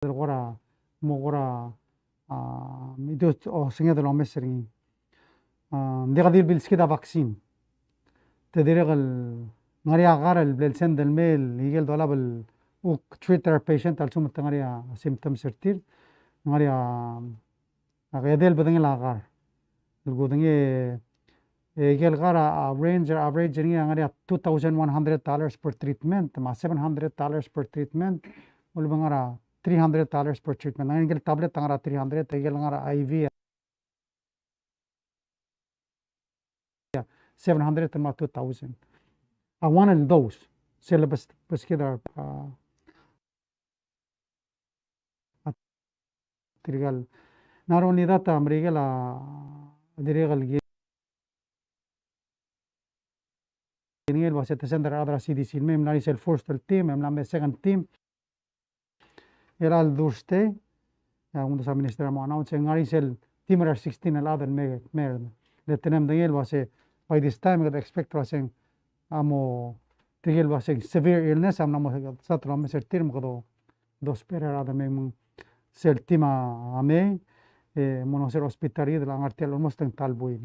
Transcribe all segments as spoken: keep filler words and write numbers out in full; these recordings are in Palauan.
el kora, mo kora, a, me di osenged el omes er ngii. A, ng diak di le bilskid a vaccine. Te dirrek el ngar er ngii a kar el bla el send el mei el ikel dolab el kuk treat er a patient a lsekum te ngar er ngii a symptoms er tir. Ngar er ngii a, a edei el bedengel a kar. El kudengei, e, ikel kar a, a range, a average er ngii a ngar er ngii a two thousand one hundred dollars per treatment, me a seven hundred dollars per treatment, o lebo ngar er a three hundred dollars per treatment. Ngar er ngii ikel tablet a ngar er a three hundred, ikel ngar er a I V a seven hundred me a two thousand. A one el dose, sel bes, beskid a, a, a tirkel. Not only that, a Merikel a dirrek el ki-, ngii el uase te send er a rechad er a C D C el mei, e mla er ngii sel first el team, e mla mei second team. Er a Thursday, e a kumdasu a minister a mo announce, e ng ngar er ngii sel team er a sixteen el chad el me, me, le te mla medengei el uase, by this time, kede expect el uase ng, a mo, tirke el uase ng severe illness, a mla mo start el omes er tir, me kede, dousbech er a rechad el mei me ng sel team a, a mei, e, mo ngeseu er a hospital er kid el ngar er tia el almost ng ta el buil.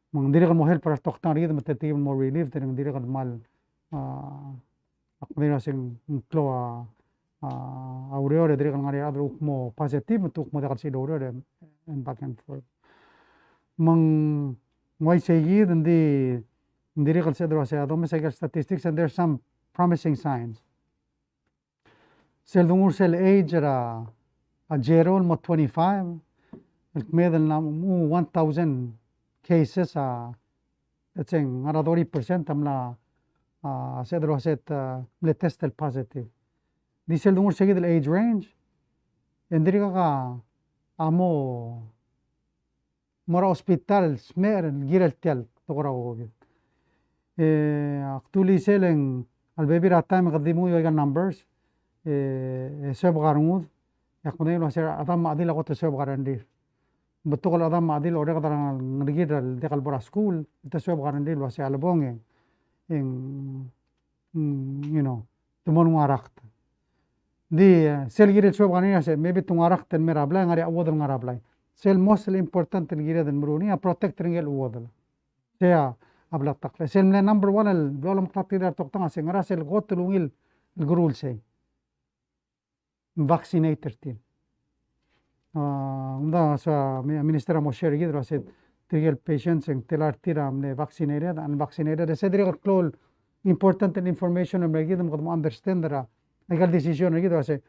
Me ng dirrek el mo help er a retoktang er kid me te tirke el mo relieved, e ng dirrek el kmal, a, ak medengei el uase ng klou a, a, a ureor, e dirrek el ngar er ngii a rechad el kuk mo positive, me te kuk mo diak el sebechir el oureor, e, and back and forth. Me ng uaisei kid, ng di, ng dirrek el sebeched el uase a domes a ikel statistics, and there's some promising signs. Sel dungu er sel age er a, a zero el mo twenty-five, el kmeed el mla mo one thousand cases a, e ng ngar er a thirty percent a mla, a, sebeched el uase te, a, mle test el positive. Di sel dungu er se kid el age range, e ng dirkak a, a mo mo er a hospital el smecher el kirel tia el tekoi er a COVID. E, ak dulii sel ng a lebebil er a taem e kede di menguiu aika el numbers, e, e suebek a rengud, e ak medengei el uase a chedam me a chedil a kot el suebek a rengrir. Ng betok el chedam me a chedil a orreked er a rengelekir el diak el bo er a skuul, e te suebek a rengrir el uase a lebong e ng, e ng, mm, you know, te mo ngar er a rakt. Di, e, sel kirel suebek a rengrir a se, maybe te ngar er a rakt el mei er a blai, ngar er ngii a chuodel el ngar er a blai. Sel most el important el kired el meruul er ngii a protect er ngii el chuodel. Sei a blak el takl. Sel mle number one el bla lomeklatk er a retoktang a se ngera sel kot el ungil el keruul sei. Vaccinate er tir. A, ng di a se, a, mi-, minister a mo share er kid el uase tirke el patients e ng tela er tir a mle vaccinated, unvaccinated. E se dirrek el klou el important el information el mei er kid me kede mo understand er a, aika el decision er kid el uase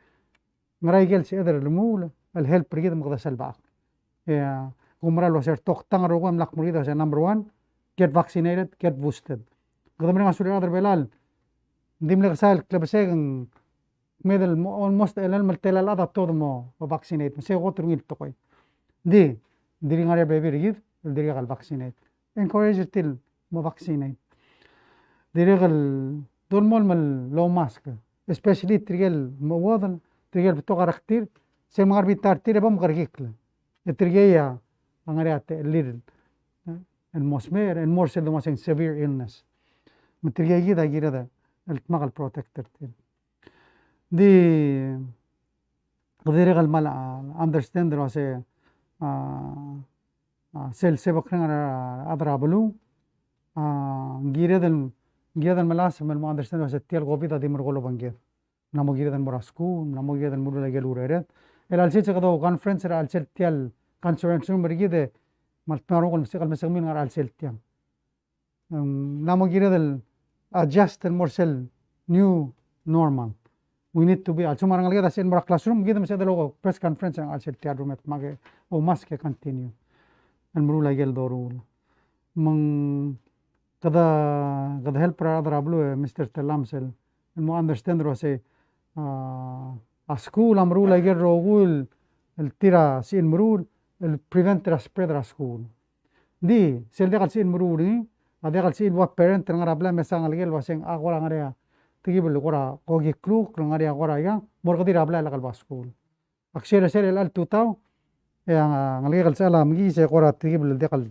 ngera aike el sebeched el remuul el help er kid me kede selbechakl. E, a, kumerang el uase a retoktang el rokui a mla kmo er kid el uase number one, get vaccinated, get boosted. Kede mereng a sulir a rechad er a Belau, ng di mle kesai el klebesei e ng kmeed el mo, almost el, el mo tela el chad a tuobed el mo, mo vaccinate, me sei a kot el ungil tekoi. Di, ng dirk ngar er ngii a bebil er kid el dirkak el vaccinate. Encourage er tir el mo vaccinate. Dirrek el dolemolem el oumask, especially tirke el mo chuodel, tirke el betok a rakt er tir, sel mengar er a bita er tir e bo mekerekikl. E tirke a ngar er ngii a techellir el, e, el mo smecher, el mo er sel domes el severe illness. Me tirke kid a kired el dmak el protect er tir. Di, kede dirrek el kmal, a, understand el uase, a, a, sel sebekreng er a rechad er a beluu, a, ng kired el, ng kired el melasem el mo understand el uase tia el COVID a di merekong el obengked. Ng mla mo kired el mo er a skuul, ng mla mo kired el meruul aike el urered. Er a chelsel se kede conference er a chelsel tia el conference room er kid e, me a ltmengara el mesa-, el mesekemiu el ngar er a chelsel tiang. Ng mla mo kired el adjust el mo er sel new normal. We need to be, a lsekum a rengeleked a sebechel el mo er a classroom, kid me sebeched el oupress conference er a chelsel tia el room e dmak e oumask e continue el meruul aike el doruul. Me ng kede, kede help er a rechad er a beluu, e, Mister Tellames el, el mo understand el uase, a, a skuul a meruul aike el rokui el, el tir a sebechir el meruul, el prevent er a spread er a skuul. Di, sel diak el sebechir el meruul er ngii, a diak el sebechir el ua parent el ngar er a blai me mesa ngelekel el uase ng, a, kora ngar er ngii a tekib el kora koki kluk, ngar er ngii a kora ia, mo er kede er a blai el lak el ua skuul. Ak share er sel chelecha el tutau, e a, a, ngelekek el sechal a mekiis e kora tekib el diak el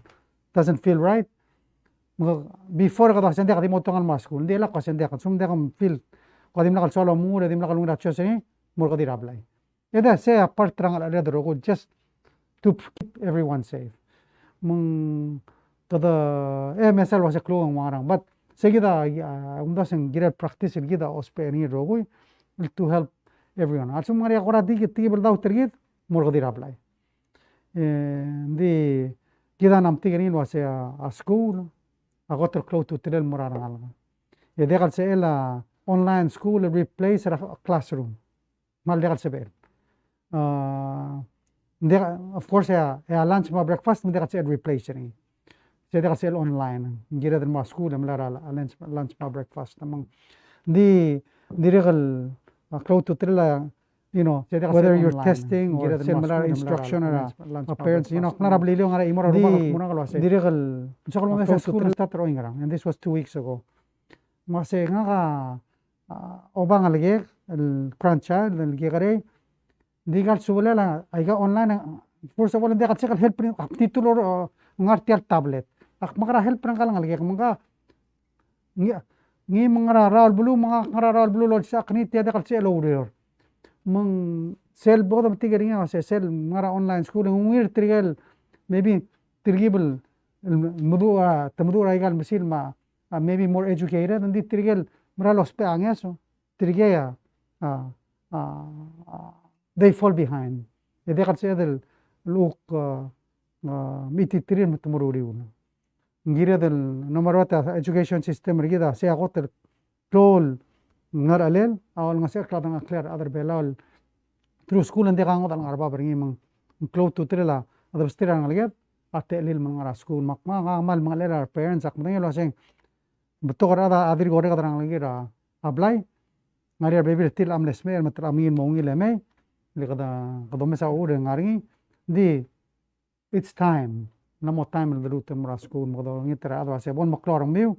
doesn't feel right. Me before kede ua se ng diak, di mo tuang el mo er a skuul, ng di lak ua se ng diak, a lsekum ng diak el feel, kede dimlak el soal omengur, e dimlak el ungil a choice er ngii, mo er kede er a blai. E de sei a part er a ngerecheled el rokui, just to keep everyone safe. Me ng kede, e, me sel uase klou e ng ua ngerang. But se kid a, a, kumdasu e ng kirel practice el kid a ousbech er ngii el rokui, el to help everyone. A lsekum ng ngar er ngii a kora di, di beldau er kid, mo er kede er a blai. E, ng di kid a mla metik er ngii el uase a, a school a kot el klou a ultutelel el mo er a rengalek. E diak el sebechel a online school el replace er a classroom. Me ng diak el sebechel. A, ng diak, of course, e a, e a lunch me a breakfast, me ng diak el sebechel replace er ngii. Se diak el sebechel online. Ng kired el mo er a school e melai er a lunch, lunch me a breakfast. Me ng di, ng dirrek el, a, klou a ultutelel a, you know, whether you're testing or sel melai er a instruction er a, a parents, you know, kmal er a Beliliou, ngar er a chimo er a rubak el kmo ng uase, dirrek el, ng soak el mo mesa a school el start er oingerang, and this was two weeks ago. Me uase ngak a, a, oba ngelekek, el grandchild, el kekerei, ng di kal subelel a, aika online, first of all, ng diak el sebechek el help er ngii, ak di tuu el, a, ngar tia el tablet. Ak mekera help er ngka el ngelekek, me ngka, ngii, ngii me ng ngar er a rael el beluu, me ngak ngar er a rael el beluu el olsisechakl er ngii, tia diak el sebechel el oureor. Me ng sel bo dometik er ngii a uase sel ngar er a online school, e ng ungil er tirke el, maybe, tirke el, el meduch, a, te meduch er aika el mesil me a, a, maybe more educated, ng di tirke el mera el ousbech a ngeso, tirke a, a, a, a, they fall behind. E diak el sebeched el, el kuk, a, a, mechititerir me te mo er a uriul. Ng kired el, no matter what, a education system er kid a sei a kot el klou el ngerechelel, a olengeseu el kuk dengelii a rechad er a Belau el through school e ng diak a ngodech el ngar er bab er ngii me ng klou a ultutelel a debesterir a rengeleked, a techellir me ng ngar er a school. Me ak, me ak kmal mengelechel a re parents, ak medengei el uaseng, betok el chad a dirk orreked er a ngelekir a blai, ngar er ngii a rebebil er tir el mle smecher me te mla mengiil el mo ungil e mei, le kede, kede omes a uchul e ng ngar er ngii, di, it's time. Ng mo time el de lmuut el mo er a school, me kede olengit er a chad el uase bo lemeklou a rengmiu,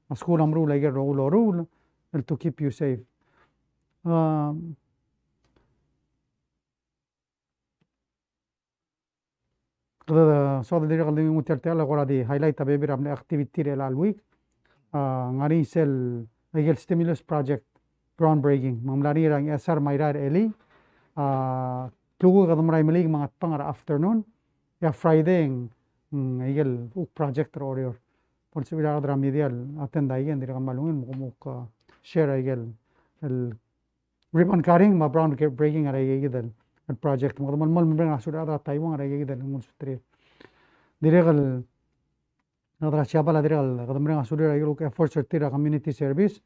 a school a meruul aike el rokui el loruul, el to keep you safe. Um, kede soad el dirrek el di nguu tia el techall el kora di highlight a bebil er a mle activity er chelecha el week. A, ngar er ngii sel, aike el stimulus project groundbreaking. Me ng mla er ngii er a Ngchesar me a Irrai er a elii. A, klukuk e kede mera el Imeliik me a Ngatpang er a afternoon. E a Friday, mm, aike el kuk project er a Oreor. Bo lsebechir a rechad er a media el attend a ikei, ng dirrek el kmal ungil, me kom kuk, a, share aike el, el ribbon cutting me a groundbreaking er aike kid el, el project. Me kede melemolem el mereng a sulir a rechad er a Taiwan er aike kid el nguu el suterir. Dirrek el, rechad er a Siabal a dirrek el, kede mereng a sulir aike el kuk efforts er tir er a community service,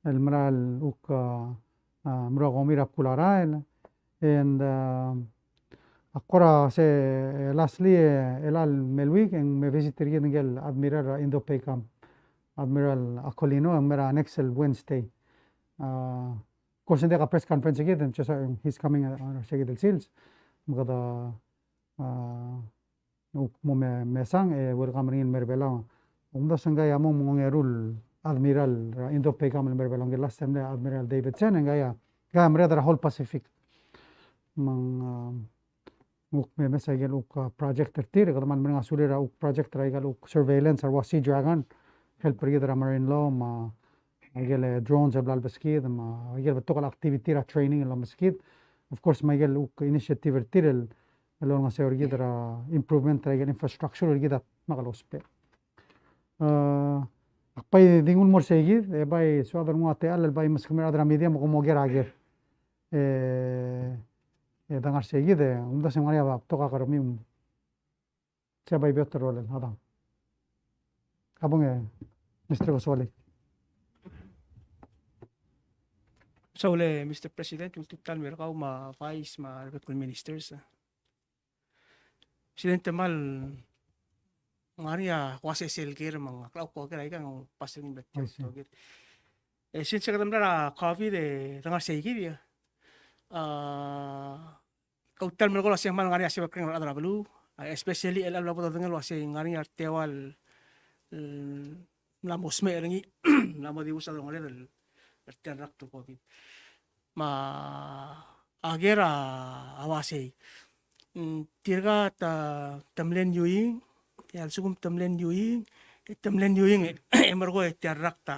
el mera el kuk, a, a, meruul a komi er a bkul a rael. And, a, ak kora se, e, lastly, e, chelecha el mle week, e ng me visit er kid ngike el Admiral er a Indo-PACOM, Admiral Aquilino, e ng mei er a next el Wednesday. A, Of course, ng diak a press conference er kid, just, uh, he's coming, uh, er se kid el sils. Me kede, uh, mo me-, mesang, e welcome er ngii el mei er a Belau. Ng kumdasu e ngii a mo, mo ongeru el admiral er a Indo-PACOM el mei er a Belau, ngii el last time el Admiral Davidson, e ngii a, ngii a mei er a whole Pacific. Me ng, uh, kuk me mesa aike el kuk, uh, project er tir, kede kmal mereng a sulir a kuk project er aike el kuk surveillance er a ua Sea Dragon, help er kid er a marine law, me aike el drones el bla lebeskid, me aike el betok el activity er a training el omeskid. Of course, me aike el kuk initiative er tir el, el olengeseu er kid er a improvement er aike el infrastructure er kid a dmak el ousbech. Uh, ak bai di nguu el mo er sei kid, e bai soad el nguu a techall el bai meskemiu er a rechad er a media me kom oker a ker. E, e de ngar sei kid, e, kumdasu e ng ngar er ngii a betok a kermiu. Sei a bai beot el rolel, a dang. Ka bong e, Mister Kosolei. Sulang, Mister President, ultutelel a mei er kau me a Vice me a rebek el Ministers. President, te kmal ngar er ngii a kuk uase sel ker me ng klou a kuk ker aika ng pass er ngii el betok el ker. E since kede mla er a COVID e de ngar sei kid a, a, kau ta el melekoi el uase ng kmal ngar er ngii a sebekreng er a rechad er a beluu, a, especially el, el bla bo dodengei el uase ng ngar er ngii a reteua el, el mla mo smecher er ngii, mla mo dibus a delongeled el, er tia el rakt el COVID. Me a ker a uasei. Mm, tirka te, te mle niuing, e a lsekum te mle niuing, e te mle niuing, e, e merekong e tia el rakt a,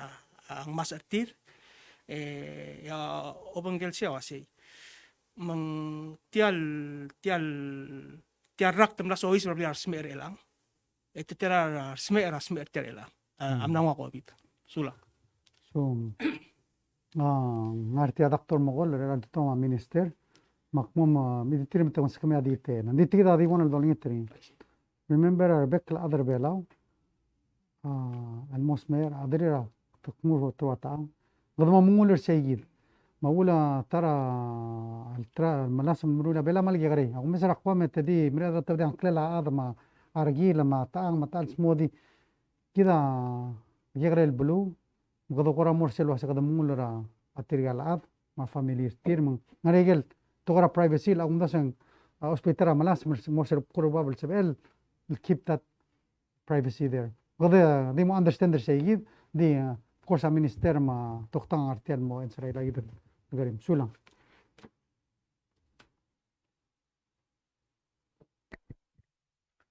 a ngmasech er tir, e, e a obengkel sei a uasei. Me ng tia el, tia el, tia el rakt a mla soiseb er a blil a resmecher er chelechang. E te tia el resmecher, a resmecher er tia el chelechang. A, a mla nguu a COVID. Sulang. So, a, ngar tia Doctor Mokol, er a Doctor me a Minister, me ak mo, me, me di tir me te ngesukemii a detail. Ng di tir a di one el dolengit er ngii. Remember, a rebek el chad er a Belau, a, el mo smecher, a chad er a, te kmo er a techang. Kede mo mengull er seikid. Me a uchul a ta er a, el ta er a, el melasem el meruul a Belau me a le kekerei. A kumes er a Guam e te di, mera e te di a ngklel a chad me a rekil me a techang me a ta el smodii. Kid a kekerei el beluu, me kede kora mo er sel uase kede mengull er a tirka el chad me a family er tir, me ng ngar er ngii a ikel tekoi er a privacy, el a kumdasu e ng, a, hospital a melasem el mo er sel kora bab el sebechel el keep that privacy there. Kede di mo understand er seikid, di, a, of course a minister me a toktang a ngar tia el mo answer er aikid el kerim. Sulang.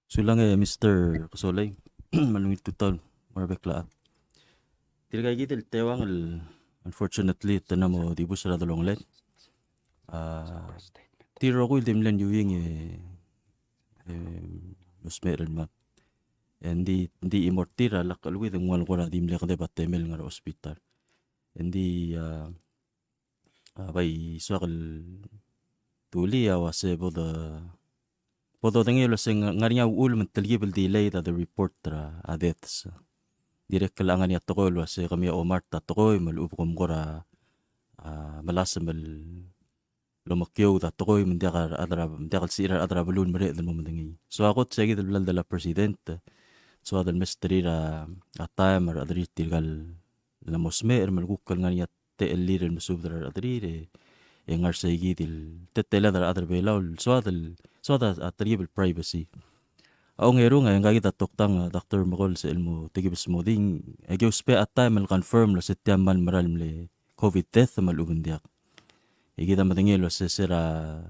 Sulang e Mister Kesolei, me a ungil tutau, me a rebek el chad. Tirka kid el teuang el, unfortunately, te mla mo dibus er a delongeled. A, tir el rokui el di mle New Wing e, e, mlo smecher el mad. E ng di, ng di chimo er tir a lak cheleuid e ng ua el kora di mle kedeb a temel el ngar er a hospital. E ng di, a, a, bai soak el dulii a uase bo de, bo dodengei el uase ng ngar er ngii a uchul me ng telkib el delayed a de report er a deaths. Dirrek el ngar er ngii a tekoi el uase kemiu a omart a tekoi me a lechub e kom kora, a, melasem el omekiou a tekoi me ng diak a rechad er a, me ng diak el sebechir a rechad er a beluu el mereched el mo medengei. So a kot se kid el bla el dela president, so a de mesterir a, a taem er a rechederir tirka el el mo smecher me a lekuk el ngar er ngii a techellir el mesubed er a rechederir e, e ngar er seikid el teletelel a rechad er a Belau el soad el, soad a, a telkib el privacy. A ongerung e ngka kid a toktang a Doctor Mokol sel mo tekib el smodii, e ke ousbech a taem el confirm el uase tia a kmal mera el mle COVID death me a lechub e ng diak. E kid a medengei el uase se er a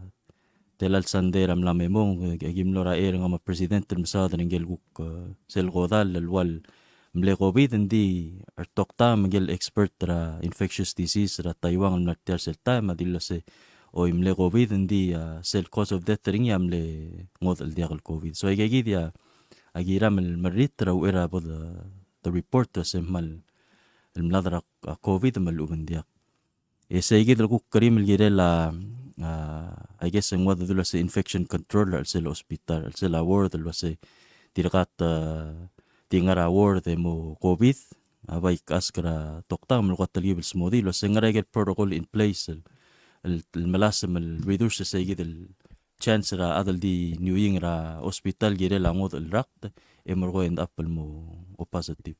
tela el sandei er a mla me mong, e, e ki mlo er a chei er ngak me a president el mesaod er ngike el kuk, e, sel kodall el ua el mle COVID, ng di a retoktang me ngike el expert er a infectious disease er a Taiwan el mla er tia er sel taem a dilu el uase, oi, mle COVID, ng di, a, sel cause of death er ngii a mle ngodech el diak el COVID. So aika kid a, a kiram el merrit er a uchei er a bo de, de report el uase kmal el mlad er a, a, COVID me a lechub e ng diak. E seikid el kuk kerim el kirel a, a, I guess, ng ua de dulu el uase infection control er a chelsel a hospital, chelsel a ward el uase tirka a, a, di ngar er a ward e mo COVID, a bai ask er a toktang me le kuk telkib el smodii el uase ng ngar er a ikel protocol in place el, el, el melasem el reduce seikid el chance er a chad el di New Wing er a hospital el kirel a ngodech el rakt e merekong e end up el mo positive.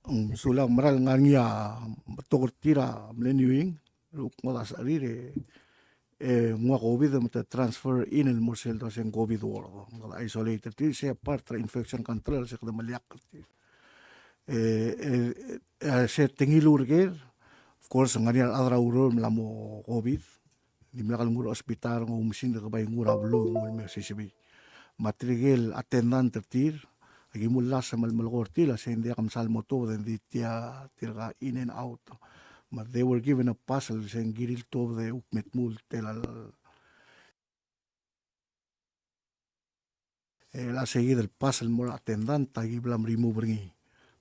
Ng sulang. Meral ngar er ngii a betok er tir a mle New Wing el kuk ngodech a secherir e, e nguu a COVID me te transfer in el mo er sel doseng COVID ward. Ng kede isolate er tir, se part er a infection control, se kede meliakl er tir. E, e, e, se te ngiluu er ker, of course, ng ngar er ngii a rechad er a ureor el mla mo COVID. Dimlak el nguu er a hospital, ng oumesingd e ke bai nguu er a beluu, nguu el me osisebii. Me tirke el attendant er tir, a ki mle lasem el melekoi er tir el uase ng diak msal mo tuobed e ng di tia tirka in and out. Me they were given a pass el uase ng kirir el tuobed e kuk me tmuu el tela el E a seikid el pass el mo er a attendant a ki bla mremove er ngii.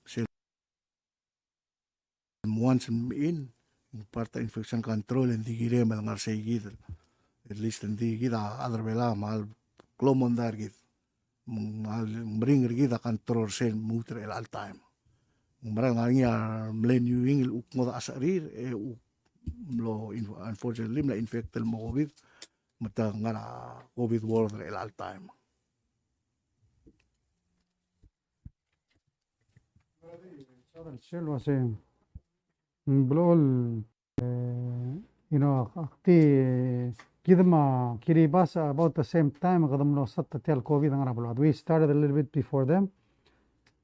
Sel once el mei, ng part er a infection control, e ng di kirem el ngar seikid. At least ng di kid a chad er a Belau a kmal klou a mondai er kid. Me ng kmal meringel er kid a control er sel lmuut er chelecha el taem. Ng mera el ngar er ngii a mle New Wing el kuk ngodech a secherir, e kuk mlo inf-, unfortunately, mla infect el mo COVID. Me te ngar er a COVID ward er chelecha el taem. Sel uase, mm, blo el, eh, you know, ak di, kid me a Kiribati about the same time, kede mlo start tia el COVID ngar er a beluad. We started a little bit before them.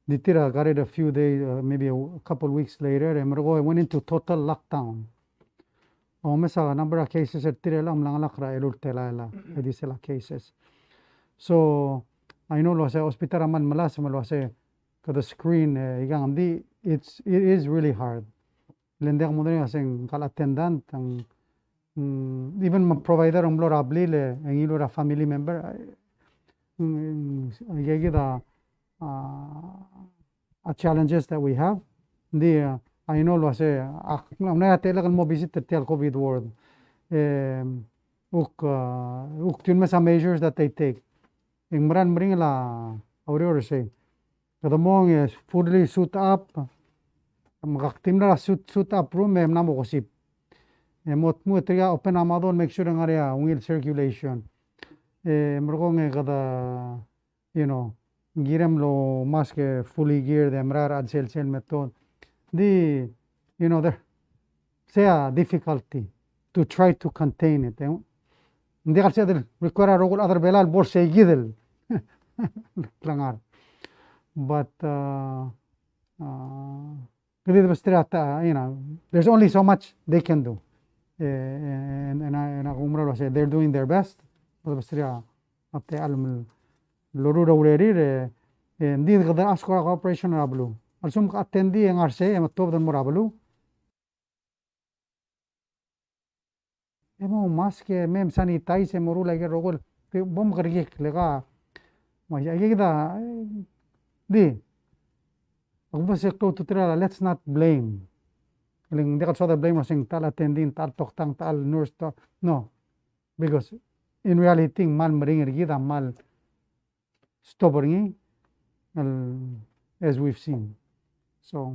Di tir a got it a few days, uh, maybe a w-, couple weeks later, e merekong e went into total lockdown. Omes a number of cases er tir el mla ngelakl er a elul telael a, e di sel a cases. So, I know el uase hospital a kmal melasem el uase kede screen, e, ikang di, it's, it is really hard. Le ng diak modengei a se ng kal attendant, ng, mm, even me a provider a mlo er a blil e ngiluu er a family member, mm, aikakid a, a, a challenges that we have. Ng di, a, I know el uase, a, ng mla er a techellek el mo visit er tia el COVID ward. E, kuk, a, kuk tiu el mesa measures that they take. E ng mera el meringel a ureor er sei. Kede mong e fully suit up. Me ak di mla er a suit, suit up room e mla mo kesib. E mo tmuu e tirka open a model, make sure ng ngar er ngii a ungil circulation. E merekong e kede, you know, kirem el mask e fully geared e mera er a chelsel me a tod. Di, you know, there, sea difficulty to try to contain it. E ng diak el sei a di require a rokui el chad er a Belau el bo er seikid el klengar. But, uh, uh, kede di mesterir a ta, you know, there's only so much they can do. E, e, e, e, e, e, kuk mera el uase, they're doing their best. Kede di mesterir a, a techall el loruul a urerir, e, e, ng di kede ask er a cooperation er a beluu. A lsekum ke attendee e ngar sei, e me tuobed el mo er a beluu. E mo mask e mem sanitize e moruul aike el rokui el, ke bo mkerekikl e ka, me aikakid a, e, di. Ak bo se klou a ultutelel a let's not blame. Le ng diak el soad el blame el uase ng ta el attending, ta el toktang, ta el nurse, ta, no. Because in reality, ng kmal meringel er kid a kmal stop er ngii, el, as we've seen. So,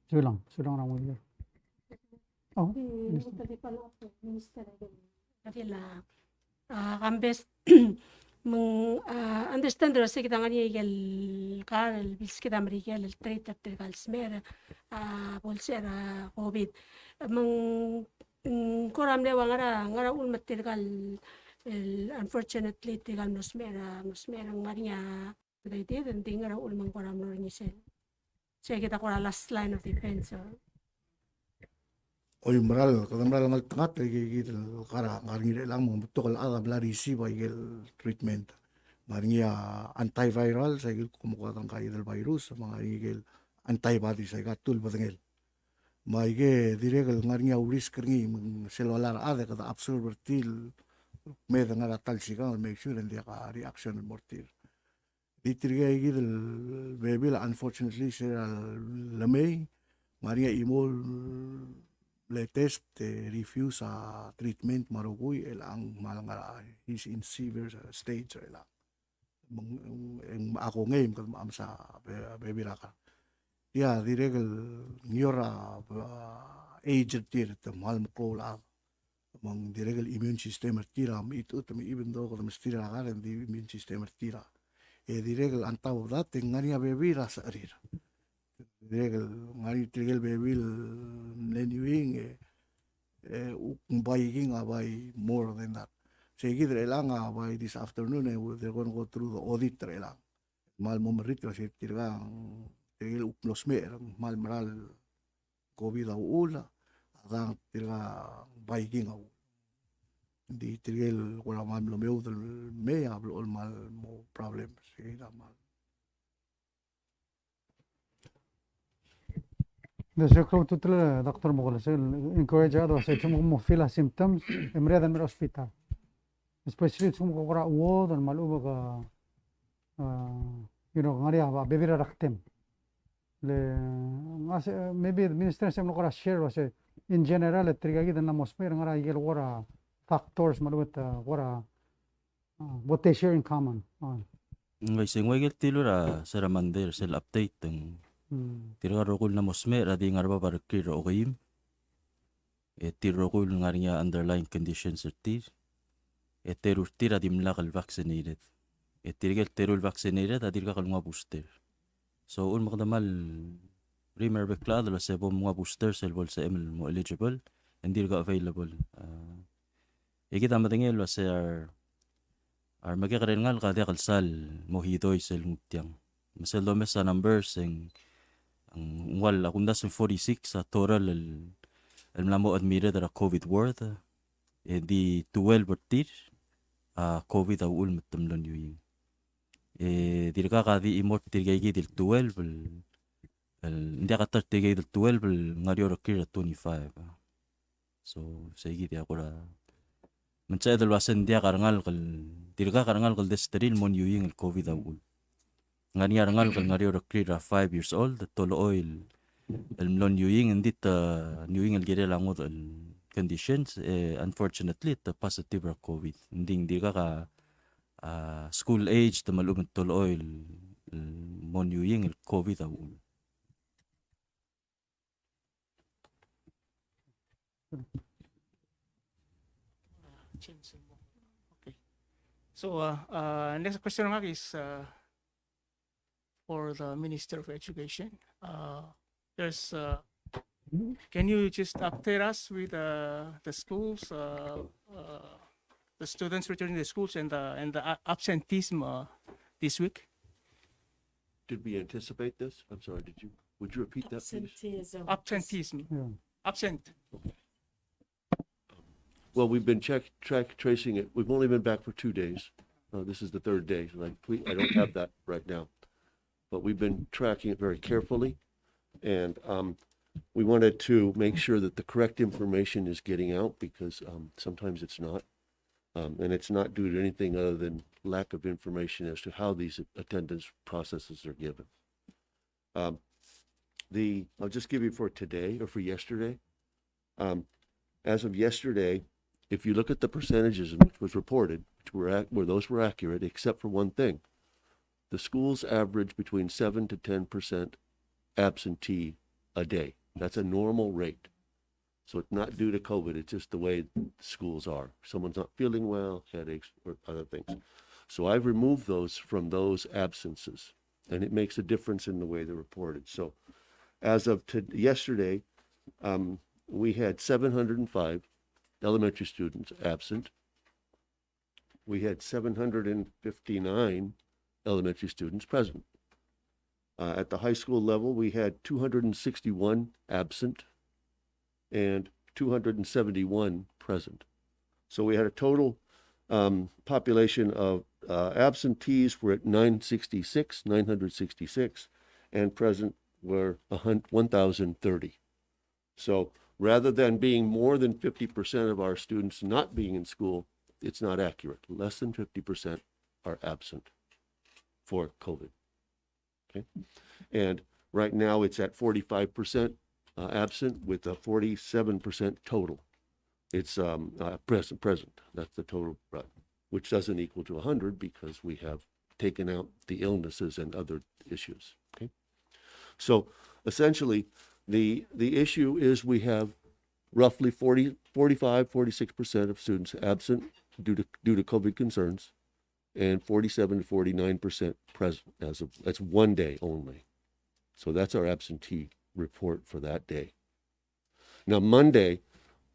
sulang, sulang er a mo. Oh, Minister. Adil a, a, Kambes, me ng, a, understand er a se kid a ngar er ngii a ikel kar el bilskid a Merikel el treat er tirka el smecher, a, bo lsecher a COVID. Me ng, mm, kora mle ua ngera, ngera uchul me tirka el, el, unfortunately, tirka el mlo smecher, a, mlo smecher, ng ngar er ngii a related, ng di ngera uchul me ng kora mlo er ngii sel. Se kid a kora last line of defense, o. Oi, meral, kede meral ngeltengat, e kid el kar a ngar er ngii er chelechang, me ng betok el chad a bla receive a ikel treatment. Ngar er ngii a antiviral, se kid el kmo kede ngkakid el virus, me ngar er ngii ikel antibody, se kid a tul bedengel. Me aike dirrek el ngar er ngii a risk er ngii, me ng sel loia er a chad e kede observe er tir, me de ngar er a ta el sikang, make sure ng diak a reaction el mo er tir. Di tirke kid el bebil, unfortunately, se er a lemei, ngar er ngii a chimo el test e refuse a treatment me a rokui, el ang mal ngar er a, he's in severe stage er chelechang. Me ng, e ng, a kongei me kede mo mesa be-, bebil er a kar. Tia dirrek el ngior a, a, age er tir, te mal meklou el chad. Me ng dirrek el immune system er tir a mechitechut, me even though kede mesterir a kar, e ng di immune system er tir a. E dirrek el on top of that, e ng ngar er ngii a bebil er a secherir. Dirrek el ngar er ngii tirke el bebil el mle niuing, e, e, kuk ng biking a bai more than that. Se kid er chelechang a bai this afternoon, e, they're gonna go through the audit er chelechang. Kmal mo merritel se tirka, tirke el kuk mlo smecher, kmal meral COVID a uchul, a dang tirka biking a uchul. Ng di tirke el kora kmal mlo meoud el mei a blechoel kmal mo problem, se kid a kmal. Ng di se klou a ultutelel a Doctor Mokol, se el encourage a chad el uase a lsekum ke mo feel a symptoms, e mereched el mei er a hospital. Especially a lsekum ke kora chuodel me a lechub e ke, a, you know, ngar er ngii a bebil er a rektem. Le, ng uase, maybe the minister se el mlo kora share el uase, in general, e tirka kid el mla mo smecher, ngar er ngii a ikel kora factors me a lechub e te kora, a, what they share in common. A. Ng uaisei, ng ua ikel dilu er a se er a Monday er sel update, e ng, hmm, tirka el rokui el mla mo smecher a di ngar er a bab er a rekrir er a okeim. E tir el rokui el ngar er ngii a underlying conditions er tir. E teru er tir a dimlak el vaccinated. E tirke el teru el vaccinated a dirkak el nguu a booster. So, uchul me kede kmal remember el bek el chad el uase bo mnguu a booster sel bo lsebechem el mo eligible, e ng dirk available. A, e kid a medengei el uase a re, a remekekerei el ngalek a diak el sal mo hidoi sel nguu tiang. Me sel domes a numbers e ng, ng ua el, a kumdasu e ng forty-six a total el, el mla mo admitted er a COVID ward, e di twelve er tir a COVID a uchul me te mlo niuing. E dirkak a di chimo er tirke kid el twelve el el, ng diak a thirty K el twelve el ngar er eou el recruit er a twenty-five. So, sei kid a kora. Me ng sebeched el uase ng diak a rengalek el, dirkak a rengalek el desterir el mo niuing el COVID a uchul. Ng ngar er ngii a rengalek el ngar er eou el recruit er a five years old, te olechoel el, el mlo niuing, ng di te niuing el kirel a ngodech el conditions, e, unfortunately, te positive er a COVID. Ng di, ng dirkak a, a, school age te me lechub e te olechoel el, el mo niuing el COVID a uchul. Okay. So, uh, uh, next question is, uh, for the Minister of Education. Uh, there's, uh, can you just update us with, uh, the schools, uh, uh, the students returning to the schools and the, and the a-, absenteeism, uh, this week? Did we anticipate this? I'm sorry, did you, would you repeat that, please? Absenteeism. Absenteeism. Yeah. Absent. Well, we've been check, track tracing it. We've only been back for two days. Uh, this is the third day, and I, ple-, I don't have that right now. But we've been tracking it very carefully, and, um, we wanted to make sure that the correct information is getting out because, um, sometimes it's not. Um, and it's not due to anything other than lack of information as to how these attendance processes are given. Um, the, I'll just give you for today or for yesterday. Um, as of yesterday, if you look at the percentages in which was reported, which were ac-, where those were accurate, except for one thing, the schools average between seven to ten percent absentee a day. That's a normal rate. So it's not due to COVID, it's just the way schools are. Someone's not feeling well, headaches, or other things. So I've removed those from those absences, and it makes a difference in the way they're reported. So as of to-, yesterday, um, we had seven hundred and five elementary students absent. We had seven hundred and fifty-nine elementary students present. Uh, at the high school level, we had two hundred and sixty-one absent and two hundred and seventy-one present. So we had a total, um, population of, uh, absentees were at nine sixty-six, nine hundred sixty-six, and present were a hun-, one thousand thirty. So rather than being more than fifty percent of our students not being in school, it's not accurate. Less than fifty percent are absent for COVID. Okay? And right now it's at forty-five percent, uh, absent with a forty-seven percent total. It's, um, uh, present, present. That's the total, uh, which doesn't equal to a hundred because we have taken out the illnesses and other issues. Okay? So essentially, the, the issue is we have roughly forty, forty-five, forty-six percent of students absent due to, due to COVID concerns, and forty-seven to forty-nine percent present as of, that's one day only. So that's our absentee report for that day. Now, Monday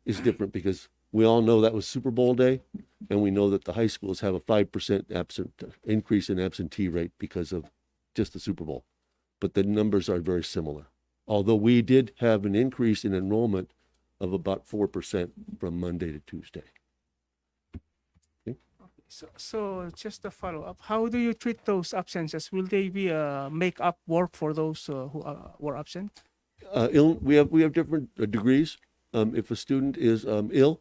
is different because we all know that was Super Bowl day, and we know that the high schools have a five percent absent, increase in absentee rate because of just the Super Bowl. But the numbers are very similar. Although we did have an increase in enrollment of about four percent from Monday to Tuesday. Okay? So, so just a follow-up. How do you treat those absences? Will they be, uh, make-up work for those, uh, who, uh, were absent? Uh, ill-, we have, we have different, uh, degrees. Um, if a student is, um, ill,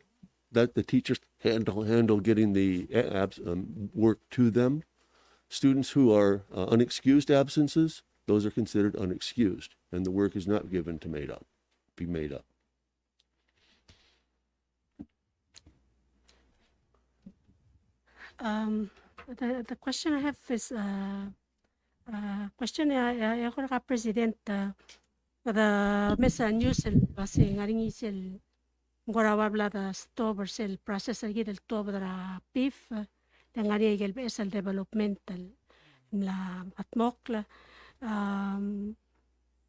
that the teachers handle, handle getting the a-, abs-, um, work to them. Students who are, uh, unexcused absences, those are considered unexcused, and the work is not given to made up, be made up. Um, the, the question I have is, uh, uh, question e a, e a, e a kora President, uh, the mesa news el, uase ng ngar er ngii sel, ng kora ua bla de stop er sel process er kid el tuobed er a PIF, uh, le ngar er ngii a ikel beches el development el mla meketmokl, um,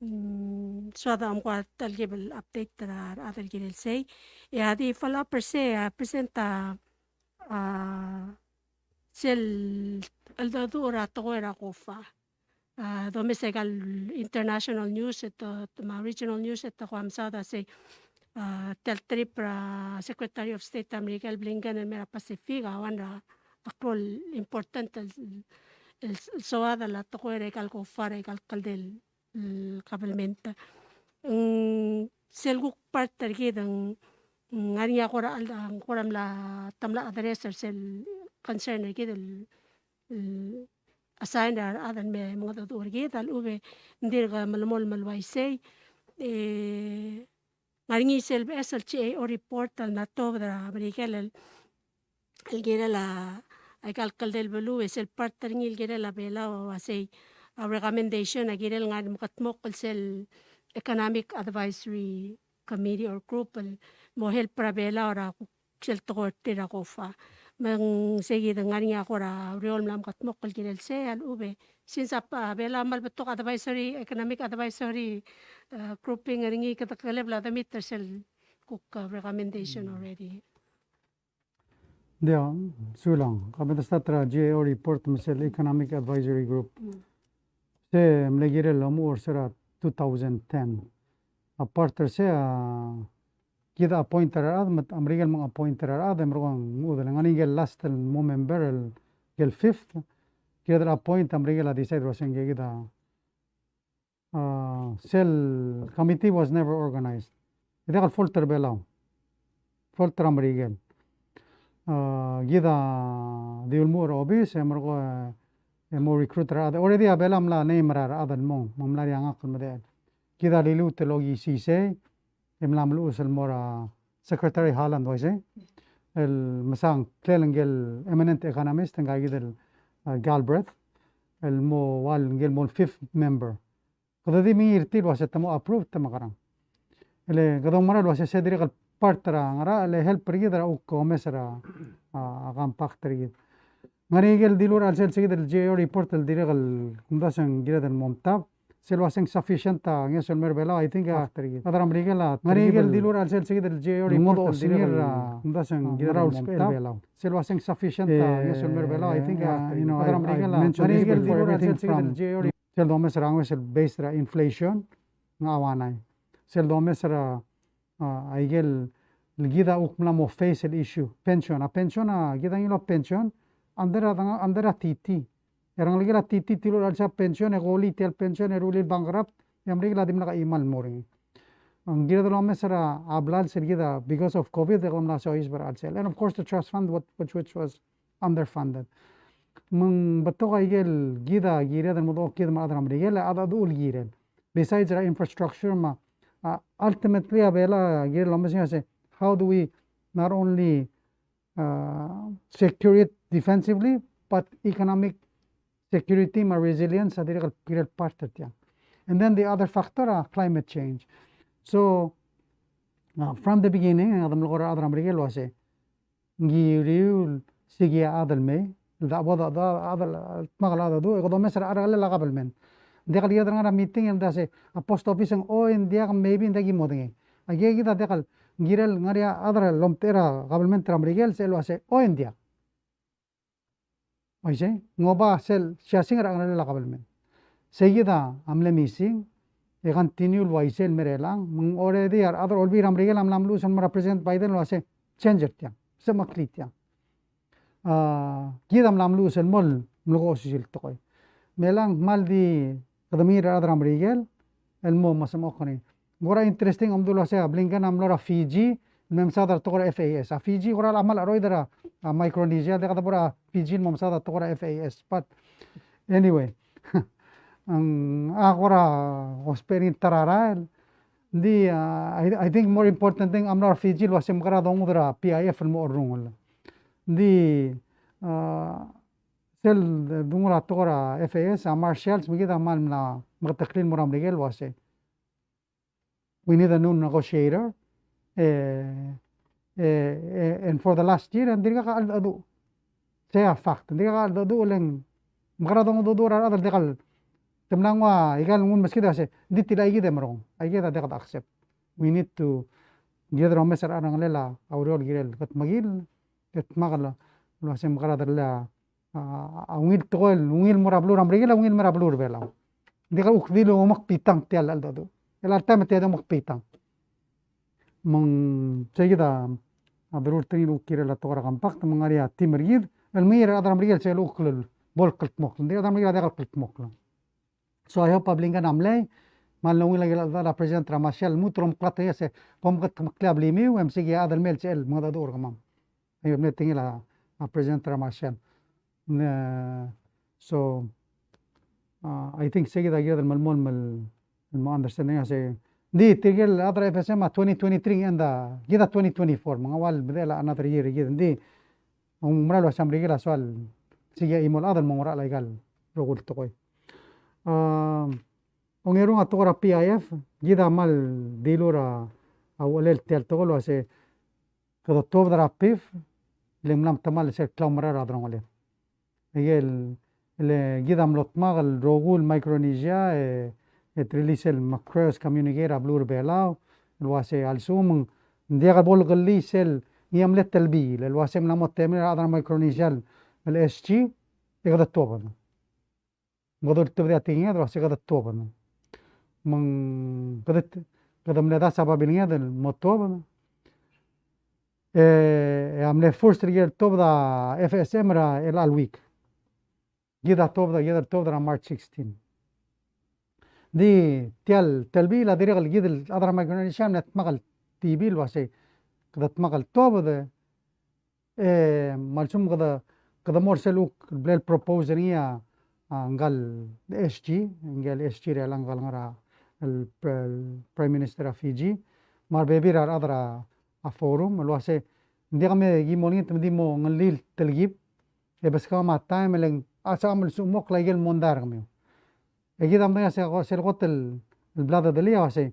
mm, soad a omko a telkib el update er a rechad el kirel sei. E a di follow up er sei, a, President, a, a, sel cheldecheduch er a tekoi er a COFA. A, domes aika el international news e te, me a regional news e te ko mesaod a sei, a, tia el trip er a Secretary of State er a Merikel Blinken el mei er a Pacific, a one er a klou el important el, el, el soad er a tekoi er aika el COFA er aika el kldei el el government. Ng sel kuk part er kid, ng ngar er ngii a kora, a kora mla, te mla address er sel concern er kid el, el assign er a rechad el me mengedecheduch er kid, a lechub e ng dirk melemolem el uaisei, e, ngar er ngii sel beches el G A O report el mla tuobed er a Merikel el, el kirel a, aika el kldei el beluu, e sel part er ngii el kirel a Belau a uaisei, a recommendation a kirel ngar er a mekedmokl el sel Economic Advisory Committee or Group el mo help er a Belau er a kuk sel tekoi er tir er a COFA. Me ng sei kid, ng ngar er ngii a kora ureor el mla mekedmokl el kirel sei, a lechub e since a, a Belau a kmal betok advisory, economic advisory, uh, grouping er ngii, kede keleb el admit er sel kuk, uh, recommendation already. Ng di, sulang, kede start er a G A O report me sel Economic Advisory Group. Mm. Se mle kirel el omuchel er sel two thousand ten. A part er sei a kid a appoint er a rechad, me a Merikel me ng appoint er a rechad, e merekong, ng udel, ngar er ngii el last el mo member el, el fifth, kid el appoint, a Merikel a decide el uasei ng kid a, a, sel committee was never organized. E diak el fault er a Belau. Fault er a Merikel. A, kid a di ulemuchel er a obis, e merekong, e, e mo recruit er a rechad. Already a Belau a mla name er a rechad el mong, me ng mla er ngii a ngak el medechel. Kid a liluut el okiu sei, e mla meluches el mo er a Secretary Haaland, uaisei, el mesa ngklel ngike el eminent economist, ngka kid el, uh, Galbraith, el mo ua ngike el mo fifth member. Kede di mengiil er tir el uasei te mo approve, te mekerang. E le kede oumera el uasei se dirrek el part er a ngerachel, e le help er kid er a kuk omes er a, a, a compact er kid. Ngar er ngii a ikel dilu er a chelsel se kid el G A O report el dirrek el kumdasu e ng kired el mo omtab. Sel uaseng sufficient a ngeso el mer Belau, I think, a, ngar er a Merikel a, ngar er ngii a ikel dilu er a chelsel se kid el G A O report el dirrek el kumdasu e ng kired el mo omtab. Sel uaseng sufficient a ngeso el mer Belau, I think, a, you know, ngar er a Merikel a, ngar er ngii a ikel dilu er a chelsel se kid el G A O, sel domes er a ngeso el based er a inflation, ng ua ngii. Sel domes er a, a, a ikel kid a kuk mla mo face el issue. Pension, a pension a, kid a ngiluu a pension under a, under a T T. E a rengelekel a T T a dilu er a chelsel a pension, e koliii tia el pension, e rullii el bankrupt, e a Merikel a dimlak a chimal el mo er ngii. Ng kired el omes er a blals er kid a, because of COVID, e kede mla soiseb er a chelsel. And of course, the trust fund, what, which, which was underfunded. Me ng betok a ikel kid a kired el mo dechor kid me a rechad er a Merikel, a cheldecheduch el kirel. Besides er a infrastructure me a, a, ultimately a Belau a kirel el omes er ngii a se, how do we not only, uh, secure it defensively, but economic security me a resilience a dirrek el kirel part er tiang. And then the other factor, uh, climate change. So, uh, from the beginning, a kede melekoi er a rechad er a Merikel el uase, ng uriul el sikii a chad el mei, el debo a, a, a, a, dmak el cheldecheduch, e kede omes er a cherrellel a government. Ng diak el kired el ngar er a meeting el dase, a post office ng, o, ng diak, maybe ng diak ki modengei. Aikakid a diak el, ng kirel ngar er ngii a chad el omtechei er a government er a Merikel, sel uase, o, ng diak. Uaisei, ng oba sel siasing er a cherrellel a government. Sei kid a mle missing, e continue el uaisei el mer chelechang, me ng already a rechad er a Olbiil er a Merikel a mla meluches el mo er a President Biden el uase, change er tiang, se meklii tiang. A, kid a mla meluches el mo el mlo ko osisiu el tekoi. Me chelechang kmal di kede mengiil er a rechad er a Merikel el mo mesemechokl er ngii. Ng kora interesting omdu el uase a Blinken a mlo er a Fiji, el me mesaod er a tekoi er a F A S. A Fiji kora el kmal cheroid er a, a, Micronesia, diak debo er a Fiji el mo mesaod er a tekoi er a F A S. But anyway, ng, a, kora ousbech er ngii el ta er a rael. Ng di, a, I, I think more important thing, a mlo er a Fiji el uase mekera dongud er a P I F el mo cherrungel. Ng di, a, sel donguu er a tekoi er a F A S, a Marshalls, me kid a kmal mla meketeklii el mo er a Merikel el uase, we need a new negotiator. E, e, e, and for the last year, e ng dirkak a cheldecheduch. Sei a fact, ng dirkak a cheldecheduch, e le ng mekera dongedecheduch er a rechad el diak el, te mla nguu a ikal nguu el meskid a se, ng di tilechii kid e merekong. Aikakid a diak de accept. We need to, kired el omes er a cherrellel a ureor el kirel kutmeklii, e dmak el uase mekera derellii a a, a ungil tekoi el, ungil mo er a beluu er a Merikel, a ungil mo er a beluu er a Belau. Ng diak el kuk dilu el omekbitang tia el cheldecheduch. El alta me tia di omekbitang. Me ng sei kid a, a, beruul er ngii el kuk kirel a tekoi er a compact, me ng ngar er ngii a team er kid el mengiil er a rechad er a Merikel sel kuk bo el kldmokl. Ng di a rechad er a Merikel a diak el kldmokl. So I hope a Blinken a mlei, me a lungil a ikel chad er a President er a Marshall, lmuut el omeklatk er ngii el se, bo mkedmeklii a blimiu, e msiik a chad el mei el sebechel el mengedecheduch er kemam. Aike el mle tekingel a, a President er a Marshall. Ne, so, a, I think se kid a kired el melemolem el, el mo understanding a se. Ng di tirke el chad er a F S M a twenty twenty-three ng end a, kid a twenty twenty-four, me ng ua el bedechel a another year kid. Ng di, ng mera el ua se a Merikel a soal, sel kid a chimo el chad el mo ngar er a ikal rokui el tekoi. A, ongerung a tekoi er a P I F, kid a kmal dilu er a uchelel tia el tekoi el ua se, kede tuobed er a PIF, le ng mla metemall sel klaumerang er a delongeled. Aike el, le kid a mlo dmak el rokui el Micronesia, e, e te release el Macross communique er a beluu er a Belau, el ua se a lsekum ng diak bo lekellii sel ngii a mle telbiil, el ua se ng mla mo temel a rechad er a Micronesia el S G, e kede tuobed. Me kede ultebedii a tekinged el ua se kede tuobed. Me ng kede, kede mle dasa a babilnged el mo tuobed. E, e a mle first er kid el tuobed a F S M er a chelecha el week. Kid a tuobed, kid a tuobed er a March sixteen. Di tia el telbiil a dirrek el kid el chad er a Micronesia a mle dmak el tibil el ua se kede dmak el tuobed, e, me a lsekum kede, kede mo er sel kuk el bla lepropose er ngii a, a, ngka el S G, ngka el S G er chelechang, ngka el ngar er a, el, el Prime Minister er a Fiji, me a rebebil er a rechad er a, a Forum, el ua se, ng diak me ki mo olengit me di mo ngellii el telkib, e beskemam a taem e le ng sebecham el sumokl aike el mondai er kemiu. E kid a medengei a se, sel kot el, el bla dedelii a ua se,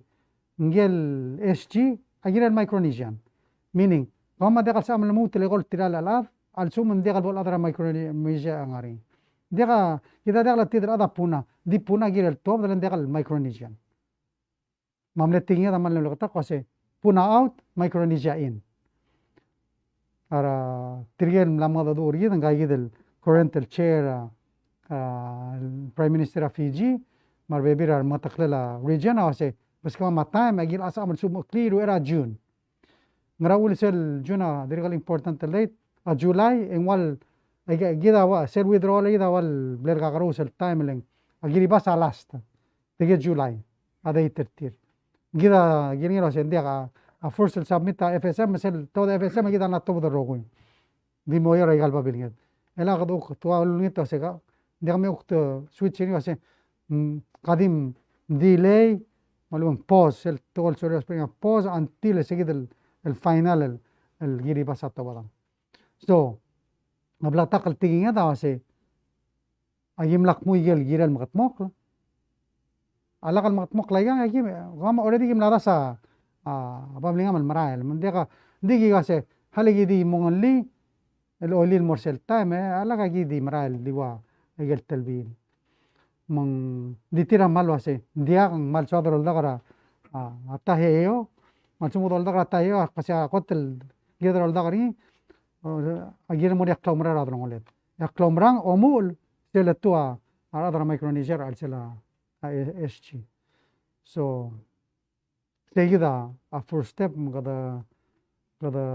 ngike el S G a kirel Micronesian. Meaning, kemam a diak el sebecham el lmuut el eko el tir a chelechad, a lsekum ng diak el bo el chad er a Micronesia a ngar er ngii. Diak a, kid a diak el chetid el chad er a Puna, di Puna a kirel tuobed e le ng diak el Micronesian. Me a mle tekinged a kmal mle bleketakl el ua se, Puna out, Micronesia in. A tirke el mla mengedecheduch er kid, ngka kid el current el chair, a, a, Prime Minister er a Fiji, me a rebebil er a remengeteklel a region, a ua se, beskemam a taem, e aki locha sebecham el sumekl er a June. Ngera uchul sel June a dirrek el important el date, a July, e ng ua el, e kid a ua, sel withdrawal er kid a ua el bla lekakerous el taem el ng, a Kiribati a last. Tirke July a date er tir. Kid a, kid a ngii el ua se ng diak a, a first el submit a F S M, sel tuobed a F S M, kid a mla tuobed el rokui. Di mo er a ikal babilnged. E le kede kuk, te ua ulengit el ua se ka, ng diak me kuk te switch er ngii el ua se, mm, ka di delay, me a lechub e ng pause, sel tekoi el sorir a spring a pause until se kid el, el final el, el Kiribati a tuobed. So, a bleketakl el tekinged a ua se, aki mla kmu ikel kirel mekedmokl. A lak el mekedmokl a ikang, aki, kemam already ki mla dasa, a, a babilngam el merael. Me ng diak a, ng di ki ua se, hale ki di mo ngellii, el olil mo er sel taem, e, a lak aki di merael, di ua, ikel telbiil. Me ng di tir a kmal ua se, ng diak, ng kmal soad el oldak er a, a, a Taiheio, me a lsekum kede oldak er a Taiheio, a, kasi a kot el, kede oldak er ngii, o, a kirel mo er a klaumerang er a delongeled. E a klaumerang, omuchel, sel letuu a, a rechad er a Micronesia er a chelsel a, a, S G. So, sei kid a, a first step, me kede, kede,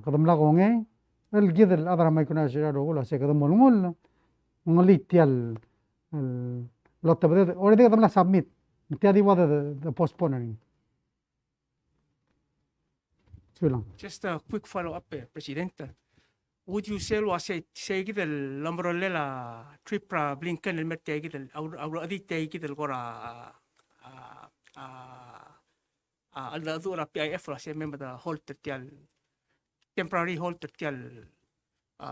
kede mla kongei, el kid el chad er a Micronesia el rokui el ua se kede mo olengull, ngellii tia el, el, lotebeded, already kede mla submit, tia di ua de, de, de postpone er ngii. Sulang. Just a quick follow up, eh, President. Would you say el ua se, sei kid el omerolel a trip er a Blinken el mer tia kid el, a ur-, a urechedii tia kid el kora, a, a, a, a cheldecheduch er a P I F el ua se me meda hold er tia el, temporary hold er tia el, a,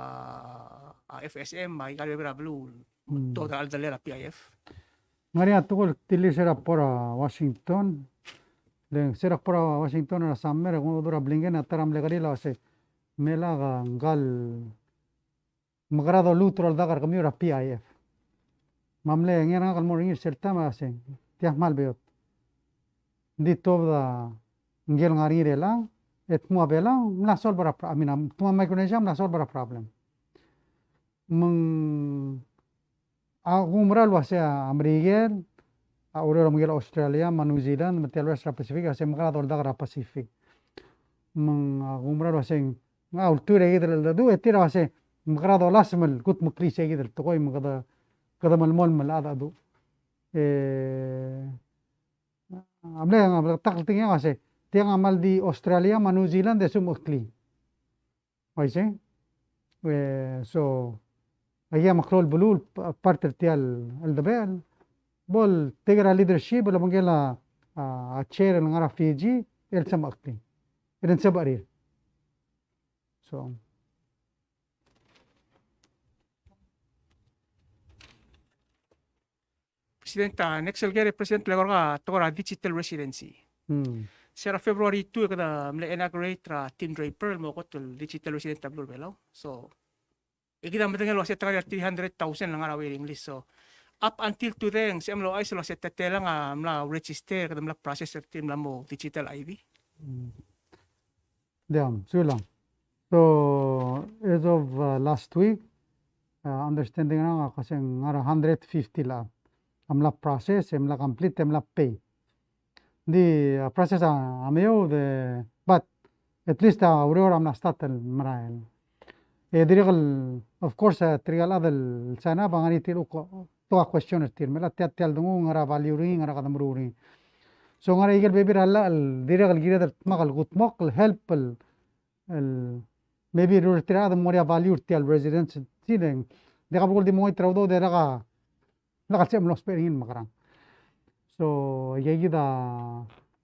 a F S M, a ikal bebil er a beluu, mm, tuobed er a cheldecheduch er a P I F. Ng ngar er ngii a tekoi el kdilu er se er a kbo er a Washington, le se er a kbo er a Washington er a summer, e kuk dmu er a Blinken a ta er a mle kerir el ua se, me lak a ngkal mekerang e doluut er a oldak er kemiu er a P I F. Me a mle ngar er ngak el mo er ngii er sel taem a se, tia kmal beot. Ng di tuobed a ngike el ngar er ngii er chelechang, e te mo er a Belau, ng mla solve er a pro-, I mean, te mo er a Micronesia, ng mla solve er a problem. Me ng, a, kuk mera el ua se a Merikel, a, oureor el mo er a Australia, me a New Zealand, me tia el rest er a Pacific, a se mekerang e doldak er a Pacific. Me ng, a, kuk mera el ua se ng, a, ultuil er a kid el cheldecheduch, e tir a ua se, mekerang e dolasem el kudmeklii se kid el tekoi, me kede, kede melemolem el cheldecheduch. E a mle, a mle bleketakl er ngii a se, tiang a kmal di Australia me a New Zealand e smecheklii. Uaisei? E, so, a ia meklou el beluu el p-, part er tia el, el debechel, bo el take er a leadership, el obengkel a, a, a chair el ngar er a Fiji, el smecheklii. El smecheklii. So. President, a, next el ker, President, le kora tekoi er a digital residency. Hmm. Se er a February two, e kede mle inaugurate er a Tim Draper, el mo kot el digital resident er a beluu er a Belau. So, e kid a medengei el uase te ngar er a three hundred thousand el ngar er a waiting list. So, up until today, ng sebechem el ouchais el uase te telang a mla register, kede mla process er tir el mla mo digital I D. Hmm. Diak, sulang. So, as of, uh, last week, uh, understanding er ngak a kmo se ng ngar er a hundred fifty el chad a mla process, e mla complete, e mla pay. Ng di, uh, process a, a meoud e, but at least, uh, a ureor a mla start el merael. E dirrek el, of course, uh, tirke el chad el sign up a ngar er ngii tirke el ko-, to a question er tir, me a tia, tia el denguu, ngera value er ngii, ngera kede meruul er ngii. So ngar er ngii a ikel bebil er a llach el dirrek el kired el dmak el kutmokl el help el, el maybe el ureor er tir a chad el mo er ngii a value er tia el residency, le ng diak bo kuk di mengoit er a udoud e lak a, lak a sebechem el ousbech er ngii el mekerang. So, aika kid a,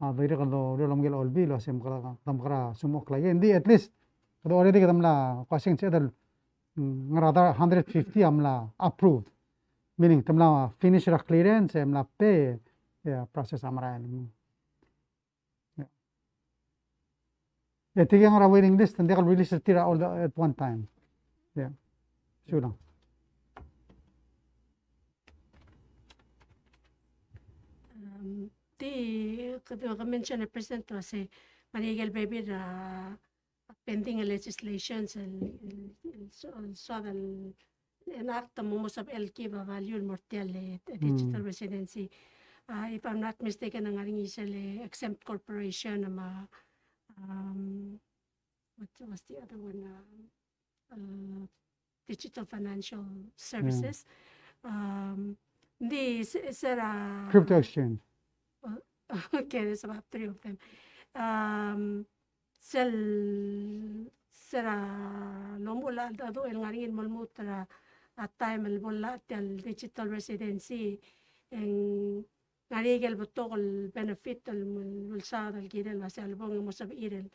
a dirrek el ureor el obengkel a Olbiil el uase mekera, mekera smecheklii. Ng di at least, kede already kede mla, ko uase ng sebeched el ngar er a hundred fifty a mla approved. Meaning, te mla finish er a clearance, e mla pay, e a process a merael. E tirke el ngar er a waiting list, ng diak el release er tir a all the, at one time. Yeah. Sulang. Um, di, kede mention el President el uase, ngar er ngii a ikel bebil er a pending legislations el, el, el so-, el soad el enact me mo sebechel el give a value el mo er tia el, eh, digital residency. Uh, if I'm not mistaken, ng ngar er ngii sel exempt corporation me a, um, what was the other one? Uh, uh, digital financial services. Um, ng di se-, se er a crypto exchange. Uh, okay, there's about three of them. Um, sel, se er a lomuchel a cheldecheduch el ngar er ngii el mo lmuut er a, a taem el bo el llach tia el digital residency, e ng ngar er ngii a ikel betok el benefit el, el ulsaod el kirel el uase a lebong e mo sebechir el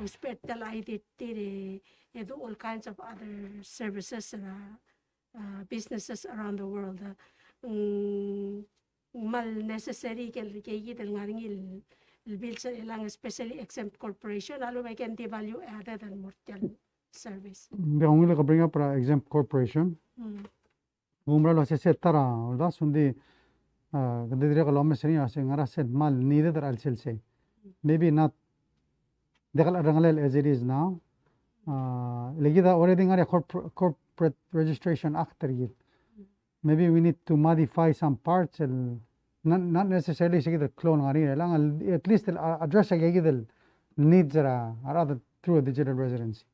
ousbech er tia el I D er tir e, e do all kinds of other services er a, uh, businesses around the world. Uh, ng kmal necessary ikel, ikel kid el ngar er ngii el, el bills er chelechang, especially exempt corporation, a lechub e ng di value added el mo er tia el service. Ng di ungil ke bring up er a exempt corporation. Mm. Ng mera el uase se ta er a uldasu, ng di, uh, kede dirrek el omes er ngii el uase ngera sel kmal needed er a chelsel sei. Maybe not, diak el cherrengelel as it is now. Uh, le kid a already ngar er ngii a corpor-, Corporate Registration Act er kid. Maybe we need to modify some parts, el, not, not necessarily se kid el klou el ngar er ngii er chelechang, el, at least el, uh, address aika kid el needs er a, a rechad el through a digital residency.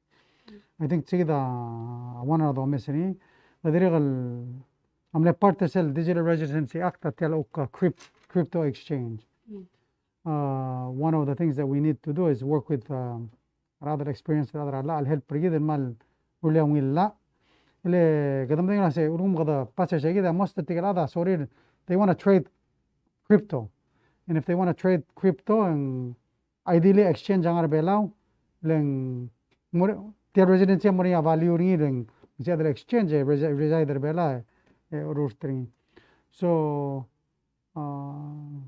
I think se kid a, uh, one er a domes er ngii, le dirrek el, a mle part er sel Digital Residency Act a tia el uk, uh, crypt-, crypto exchange. Uh, one of the things that we need to do is work with, um, a rechad el experience, a rechad el llach, el help er kid el kmal rullii a ungil llach. Le kede medengei el uase, ulekum kede pass er sei kid a most er tirke el chad a sorir, they wanna trade crypto. And if they wanna trade crypto, and ideally exchange a ngar er a Belau, le ng mo er, tia el residency a mo er ngii a value er ngii, le ng sebeched el exchange, e resi-, reside er a Belau, e orurt er ngii. So, uh,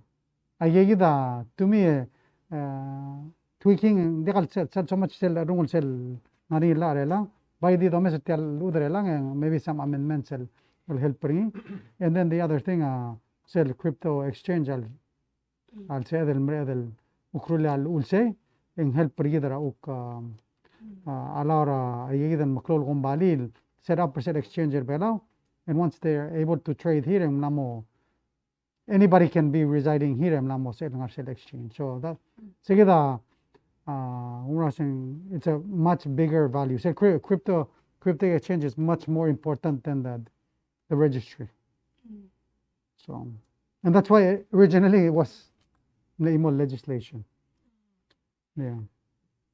aika kid a, to me, uh, tweaking, diak el sel, sel so much sel rungel sel ngar er ngii el llach er chelechang, bai di domes er tia el uchul er chelechang, e maybe some amendments el, el help er ngii. And then the other thing, uh, sel crypto exchange el, el sebeched el mereched el kuk rullii a uchul sei, e ng help er kid er a uk, um, uh, allow er a, aika kid el meklou el kombalii el set up er sel exchange er a Belau, and once they are able to trade here, e ng mla mo anybody can be residing here, e mla mo sebechel ngar er sel exchange. So that, se kid a, uh, we're saying it's a much bigger value. So cry-, crypto, crypto exchange is much more important than the, the registry. So, And that's why originally it was mle chimo el legislation. Yeah.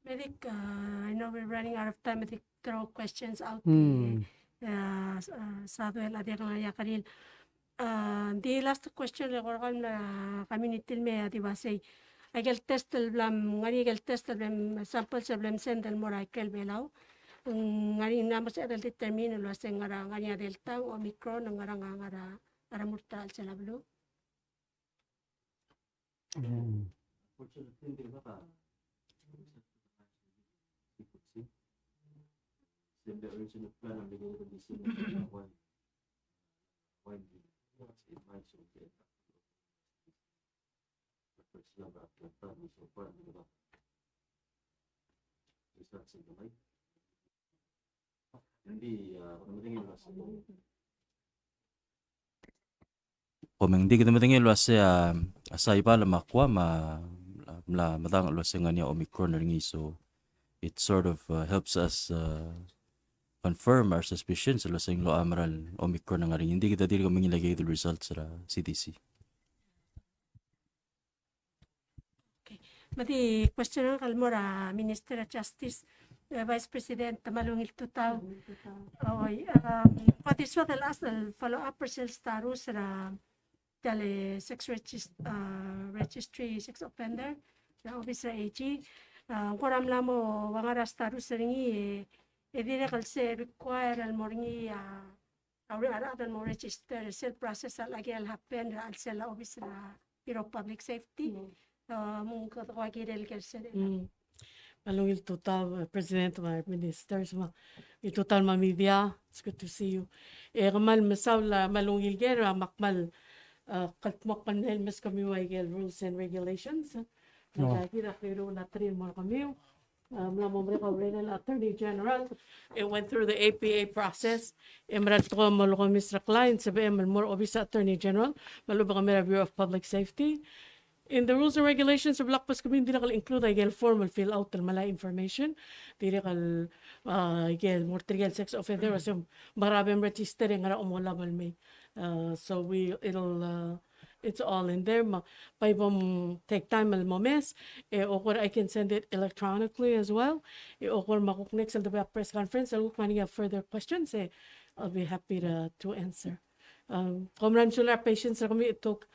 Me dik, uh, I know we're running out of time. Me dik throw questions out. Hmm. Uh, s-, uh, Saduel, a diak ngar er ngii a kerir. Uh, di last question el kora el mla community el mei a di uasei, aike el test el bla m-, ngar er ngii aike el test el bla m-, samples el bla msend el mo er a ikrel Belau. Ng ngar er ngii a mo sebeched el determine el uasei ngera, ngar er ngii a Delta, Omicron, ngera, ngera, ngera mo er a chelsel a beluu. Mm. Ng di, ah, kede medengei el uasei. Kom ng di kede medengei el uasei, ah, a Saipan me a Guam a mla, mla medengei el uasei ngar er ngii a Omicron er ngii, so it sort of, uh, helps us, uh, confirm our suspicions el uasei ng locha mera el Omicron el ngar er ngii. Ng di kede dirk mengiil aike el results er a C D C. Okay. Me di question el kmo er a Minister of Justice, eh, Vice President, me a ungil tutau. Oi, um, kuk di soad el ask el follow up er sel status er a tia el sex regis-, uh, registry sex offender, er a office er a A G. Uh, ng kora mla mo ua ngar er a status er ngii, e, e dirrek el se require el mo er ngii a a uriul a rechad el mo register, sel process a locha kirel happen er a chelsel a office er a Bureau of Public Safety. Mm. Uh, me ng kede ko kirel ker sel. Mm. Me a ungil tutau, uh, President me a Ministers me a, ungil tutau me a media, it's good to see you. E kmal mesaul a, me a ungil ker, a, me ak kmal, uh, kldmokl el meskemiu aike el rules and regulations. Oh. Ng kid a kiriu el a try el mo er kemiu. Uh, mla mo merek a urerel a Attorney General. It went through the A P A process. E mera el tekoi el mo lokomis er a client, sebechem el mo er a obis er a Attorney General, me a lechub e ke mei er a Bureau of Public Safety. In the rules and regulations, e bla kbeskemiu ng dirrek el include aike el form el fill out el melai a information. Dirrek el, uh, aike el mo er tirke el sex offender, a se mera el bo mregister e ngera a omolab el mei. Uh, so we, it'll, uh, it's all in there. Me bai bo m take time el mo mes, e oker I can send it electronically as well. E oker me a kuk next el debo er a press conference, el kuk ngar er ngii a further questions, e I'll be happy to, to answer. Um, kom kmal mesulang er a patience er kemiu, it took,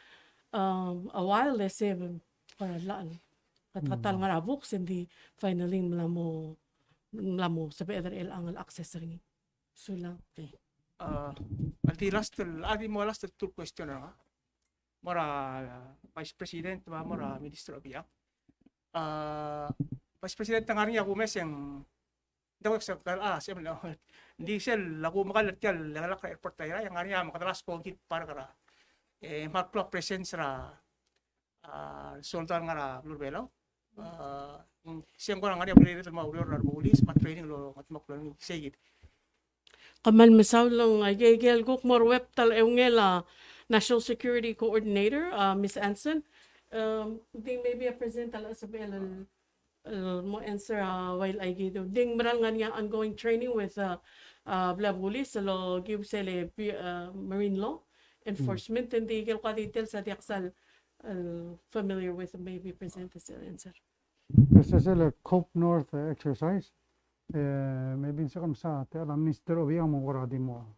um, a while, e se, um, kora llach el, kede, kede ta el ngar er a books, e ng di finally ng mla mo, mla mo sebeched er chelechang el access er ngii. Sulang. Okay. Uh, a di last el, a di mo last el two question er ngak. Mo er a, uh, Vice President, me a mo er a Minister Obichang. Uh, Vice President, ng ngar er ngii a kumes e ng, ng di, ah, se, ng di sel a kumekall er tia el, el, el airport er a Irrai, e ng ngar er ngii a mekedelas kongkit park er a, e, me a klou a presence er a, a, soldau el ngar er a beluu er a Belau. A, se ng kora ngar er ngii a blil el mo oureor er a rebulis me a training el mengetmokl er ngii, sei kid. Kmal mesaul el ng aike, aike el kuk mo er a web, ta el eungel a National Security Coordinator, a, Miss Anson. Um, ng di maybe a President a locha sebechel el el mo answer, uh, while aike el di ng mera el ngar er ngii a ongoing training with, uh, uh, blil a bulis el okiu sel, uh, marine law enforcement, and di aike el kuk details a diak sel, uh, familiar with, maybe President a sel answer. Sel, sel COPE North, uh, exercise, uh, maybe ng se kom sa, tia el Minister Obichang a mo kora di mo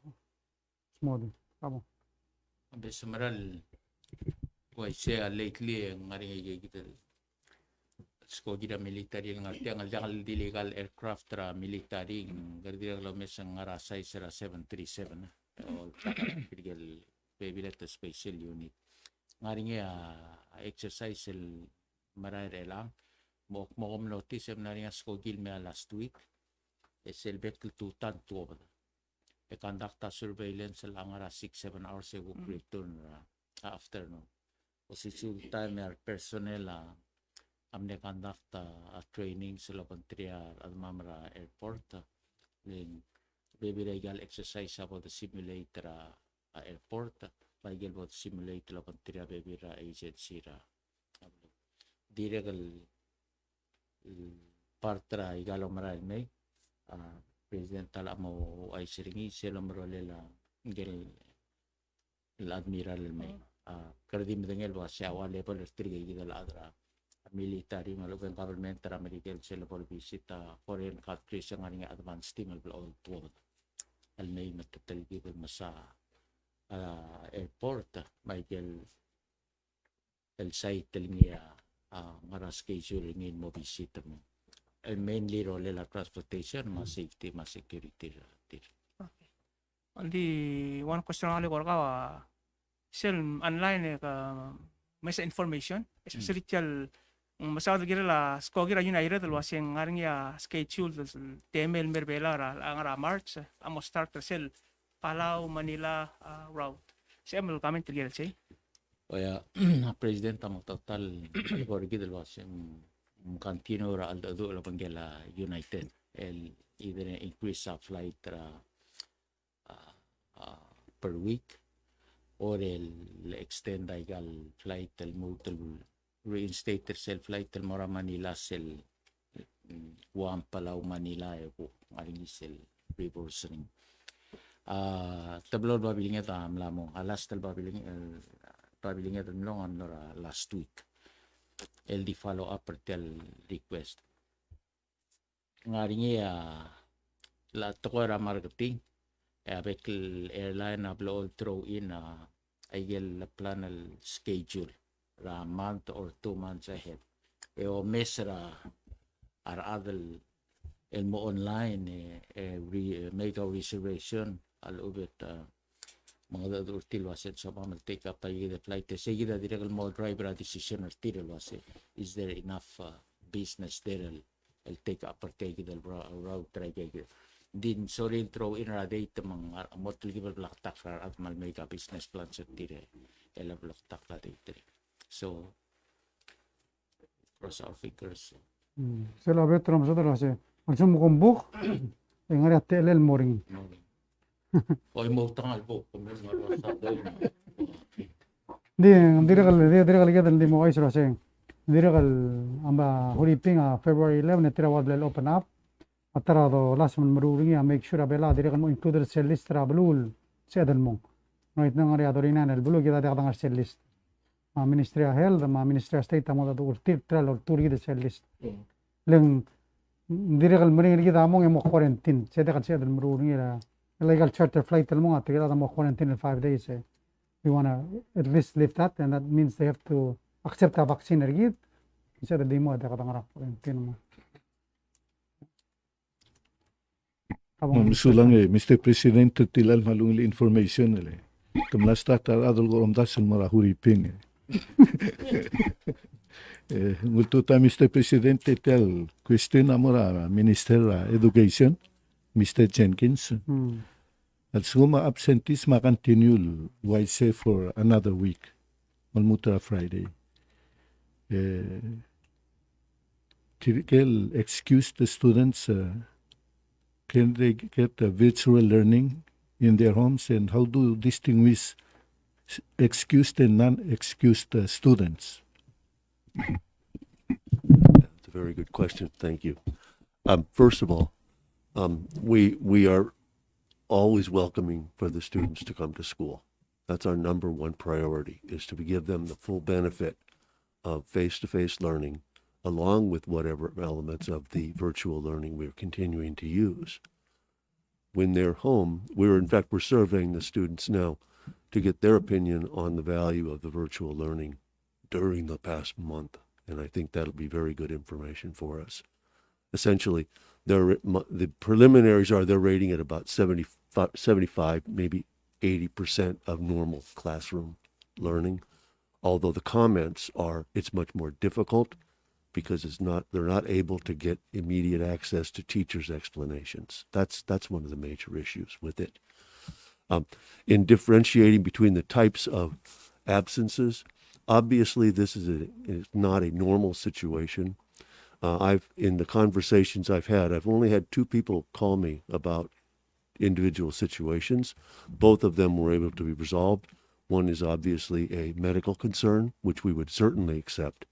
smodii. Bravo. Be se mera el uaisei a lately e ng ngar er ngii aike el skoki er a military el ngar tiang, el diak el di illegal aircraft er a military, ng dirrek el omes e ng ngar er a size er a seven three seven, e. O, tirke el bebil er a special unit. Ng ngar er ngii a exercise el merael er chelechang, me ak mo kom notice e ng ngar er ngii a skoki el mei a last week, e sel bek el tutau e ng tuobed. E conduct a surveillance el ngar er a six, seven hours e kuk return er a afternoon. Osisiu el taem e a re personnel a, a mle conduct a, a training sel obengterir a rechedemam er a airport. Le ng bebil er aike el exercise a bo de simulate er a, a airport, me aike el bo de simulate el obengterir a bebil er a agency er a, a, dirrek el part er aika el omerael el mei, a, President a locha mo ouchais er ngii sel omerolel a, ngike el Admiral el mei. A, kede di medengei el uasei a ua level er tirke kid el chad er a military me a lechub e ng government er a Merikel sel lebo el visit a foreign countries e ng ngar er ngii a advance team el blechoel tuobed el mei me te telkib el mesa, a, airport me aike el site el ngii a, a, ngar er a schedule el ngii el mo visit me. El mainly rolel a transportation me a safety me a security er tir. Okay. Ng di one question a le kora kau a sel online e ke mesa information, especially tia el, mm, mesaod el kirel a skoki er a United el uasei ng ngar er ngii a schedule el temel el mer Belau er a, a ngar er a March, a mo start er sel Palau, Manila, a, route. Sei a mle comment el kirel sei? Oia, a President a mo ta el, el kora kid el uasei, mm, continue er a cheldecheduch el obengkel a United, el either increase a flight er a a, a, per week, or el extend aika el flight el lmuut el reinstate er sel flight el mo er a Manila sel, mm, Guam, Palau, Manila, e kuk ngar er ngii sel reverse er ngii. A, teblo el babilnged a mla mong, a last el babilnged, el babilnged el mlong a mlo er a last week. El di follow up er tia el request. Ngar er ngii a, a tekoi er a marketing, e a bek el airline a blechoel throw in a, aike el plan el schedule er a month or two months ahead. E omes er a, a rechad el, el mo online, e, e re-, make a reservation, a lechub e te, a, mengedecheduch er tir el uasei te soam el take up aike el flight. E sei kid a dirrek el mo drive er a decision er tir el uasei, is there enough, uh, business there el, el take up er tia kid el ro-, route er aike kid. Ng di sorir el throw in er a date me ng mo telkib el bleketakl er a rechad me a le make a business plan er tir el bleketakl a date er ngii. So, cross our fingers. Mm. Sel a beot er a mesaod el uasei, a lsekum kom book, e ng ngar er ngii a techellel el mo er ngii. Mo er ngii. Oi, mo tang el book, kom mo er ngii a Saturday. Di, dirrek el, di, dirrek el kid el di mo ouchais er a sei. Dirrek el, a mla Huriping a February eleven, e tir a ua bla el open up. A ta er a dolasem el meruul er ngii a make sure a Belau a dirrek el mo include er sel list er a beluu el sebeched el mong. Right now ng ngar er ngii a thirty-nine el beluu, kid a diak dengar er sel list. Me a Ministry of Health, me a Ministry of State a mo dmu er tir, tir a loltuu er kid er sel list. Mm. Le ng dirrek el meringel kid a mong e mo quarantine. Sei diak el sebeched el meruul er ngii er a, like a charter flight el mong, a tirke el chad a mo quarantine el five days, e. We wanna at least lift that, and that means they have to accept a vaccine er kid. Instead el di mo diak dengar er a quarantine mo. Me mesulang e, Mister President, tia el kmal ungil el information el. Te mla start a rechad el kora omdasu el mo er a Huriping e. E, ng ultuil, Mister President, tia el question a mo er a Minister er a Education, Mister Jenkins. Hmm. A lsekum a absentees me a continue el uaisei for another week, me lmuut er a Friday. E, tirke el excused students, uh, can they get a virtual learning in their homes, and how do you distinguish excused and non-excused, uh, students? That's a very good question. Thank you. Um, first of all, um, we, we are always welcoming for the students to come to school. That's our number one priority, is to give them the full benefit of face-to-face learning, along with whatever elements of the virtual learning we're continuing to use. When they're home, we're, in fact, we're surveying the students now to get their opinion on the value of the virtual learning during the past month, and I think that'll be very good information for us. Essentially, they're, the preliminaries are they're rating at about seventy, seventy-five, maybe eighty percent of normal classroom learning, although the comments are, it's much more difficult because it's not, they're not able to get immediate access to teachers' explanations. That's, that's one of the major issues with it. Um, in differentiating between the types of absences, obviously this is a, is not a normal situation. Uh, I've, in the conversations I've had, I've only had two people call me about individual situations. Both of them were able to be resolved. One is obviously a medical concern, which we would certainly accept,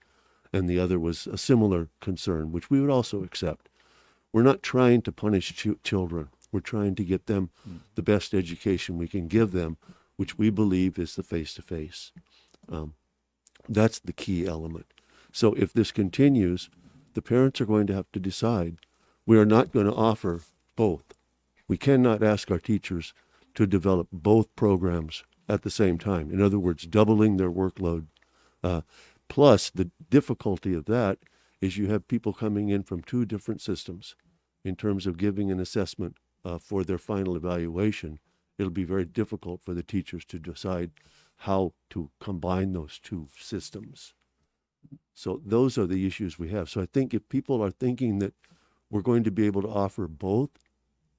and the other was a similar concern, which we would also accept. We're not trying to punish ch-, children. We're trying to get them the best education we can give them, which we believe is the face-to-face. Um, that's the key element. So if this continues, the parents are going to have to decide. We are not going to offer both. We cannot ask our teachers to develop both programs at the same time. In other words, doubling their workload. Uh, plus, the difficulty of that is you have people coming in from two different systems in terms of giving an assessment, uh, for their final evaluation. It'll be very difficult for the teachers to decide how to combine those two systems. So those are the issues we have. So I think if people are thinking that we're going to be able to offer both,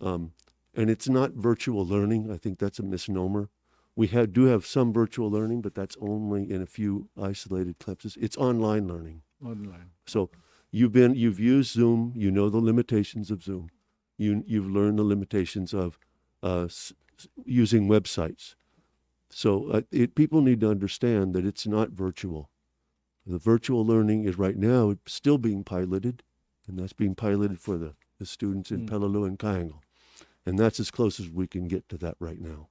um, and it's not virtual learning, I think that's a misnomer. We have, do have some virtual learning, but that's only in a few isolated campuses. It's online learning. Online. So you've been, you've used Zoom, you know the limitations of Zoom. You, you've learned the limitations of, uh, s-, s-, using websites. So, uh, it, people need to understand that it's not virtual. The virtual learning is right now still being piloted, and that's being piloted for the, the students in Mm. Peleliu and Kayingal. And that's as close as we can get to that right now.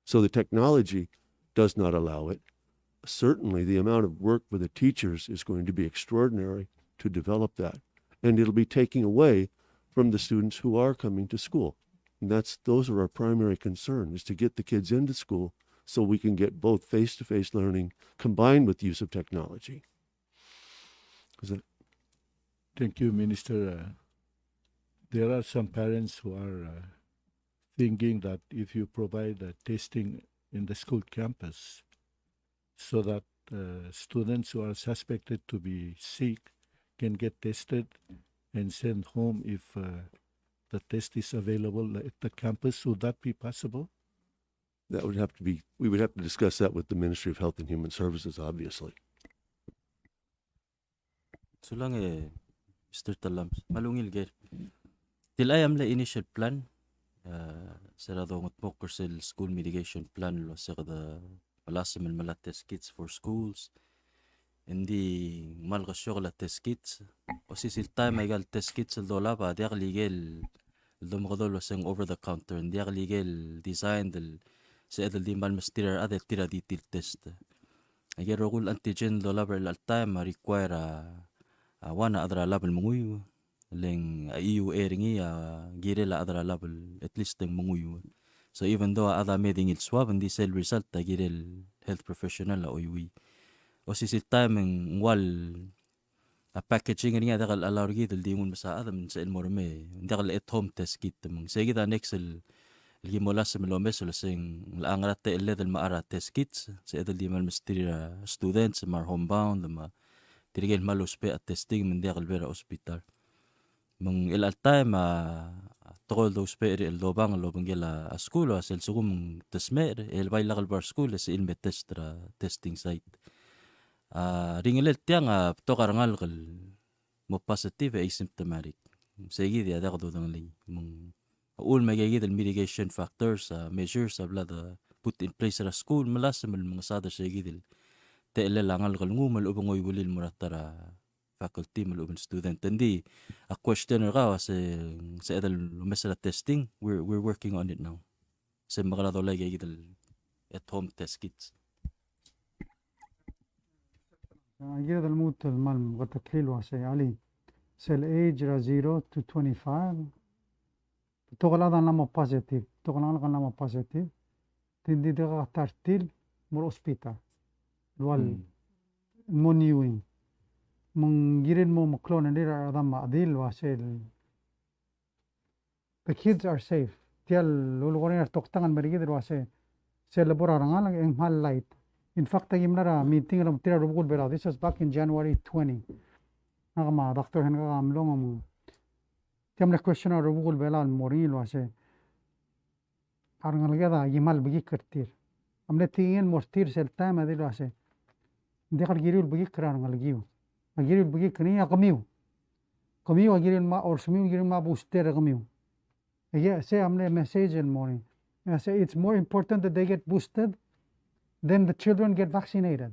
So the technology does not allow it. Certainly, the amount of work for the teachers is going to be extraordinary to develop that. And it'll be taking away from the students who are coming to school. And that's, those are our primary concern, is to get the kids into school so we can get both face-to-face learning combined with use of technology. Is that Thank you, Minister. Uh, there are some parents who are, uh, thinking that if you provide, uh, testing in the school campus, so that, uh, students who are suspected to be sick can get tested and sent home if, uh, the test is available at the campus. Would that be possible? That would have to be, we would have to discuss that with the Ministry of Health and Human Services, obviously. Sulang e Mister Tellames, me a ungil ker. Tia el mle initial plan, e, se er a dongetmokl er sel school mitigation plan el uase kede melasem el melai a test kits for schools. Ng di kmal keshokel a test kits. Osisiu el taem aika el test kits el dolab a diak el ikel el domekedong el uase ng over the counter, ng diak el ikel design el sebeched el di kmal mesterir a rechad el tir a di tir el test. Aike el rokui el antigen el dolab er chelecha el taem a require a, a one a chad er a lab el menguiu, le ng a E U A er ngii a kirel a chad er a lab el at least ng menguiu. So even though a chad a mei e di ngii el swab, ng di sel result a kirel health professional a chuieuii. Osisiu el taem e ng ua el a packaging er ngii a diak el allow er kid el di nguu el mesa chad me ng sebechel el mo er mei, ng diak el at home test kit. Me ng sei kid a next el, el ki melasem el omes el uase ng locha ngera a techelled el mechar a test kits, sebeched el di kmal mesterir a students me a re homebound me tirke el kmal ousbech a testing me ng diak el bo er a hospital. Me ng chelecha el taem a tekoi el dousbech er a dobang el obengkel a skuul a sel lsekum te smecher e le bai lak el bo er a skuul e sebechir el me test er a testing site. A ringelel tiang a betok a rengalek el mo positive e asymptomatic. Sei kid a diak dodengelii. Me ng uchul me aike kid el mitigation factors, a measures a bla de put in place er a skuul, melasem el mengesadel sei kid el techellel a ngalek el nguu me a lechub e ng oiuelii el mo er a ta er a faculty me a lechub e ng student. Ng di a question er kau a se, sebeched el omes er a testing, we're, we're working on it now. Se mekerang a dolai aike kid el at home test kits. Aike kid el lmuut el kmal meketeklii el uase alii, sel age er a zero to twenty-five, betok el chad a mla mo positive, betok el ngalek a mla mo positive, te di dirkak a ta er tir el mo er a hospital el ua el Mm. mo newing. Me ng kirir el mo meklou a rengrir a rechad me a chedil el uase el the kids are safe. Tia el ulekoi er ngii a retoktang el mei er kid el uase sel lebo er a rengalek e ng kmal light. In fact, aki mla er a meeting el mo er tir a rubekul Belau. This was back in January twenty. Ngak me a Doctor Henry a mlo nguu me ng tia mle question a rubekul Belau el mo er ngii el uase a rengeleked a ki kmal bekikl er tir. A mle tekingel el mo er tir sel taem a di el uase ng diak el kiriu el bekikl er a rengelekiu. A kiriu el bekikl er ngii a kemiu. Kemiu a kiriu el mla, or semiu a kiriu el mla booster er kemiu. Aike, sei a mle message el mo er ngii. A sei it's more important that they get boosted than the children get vaccinated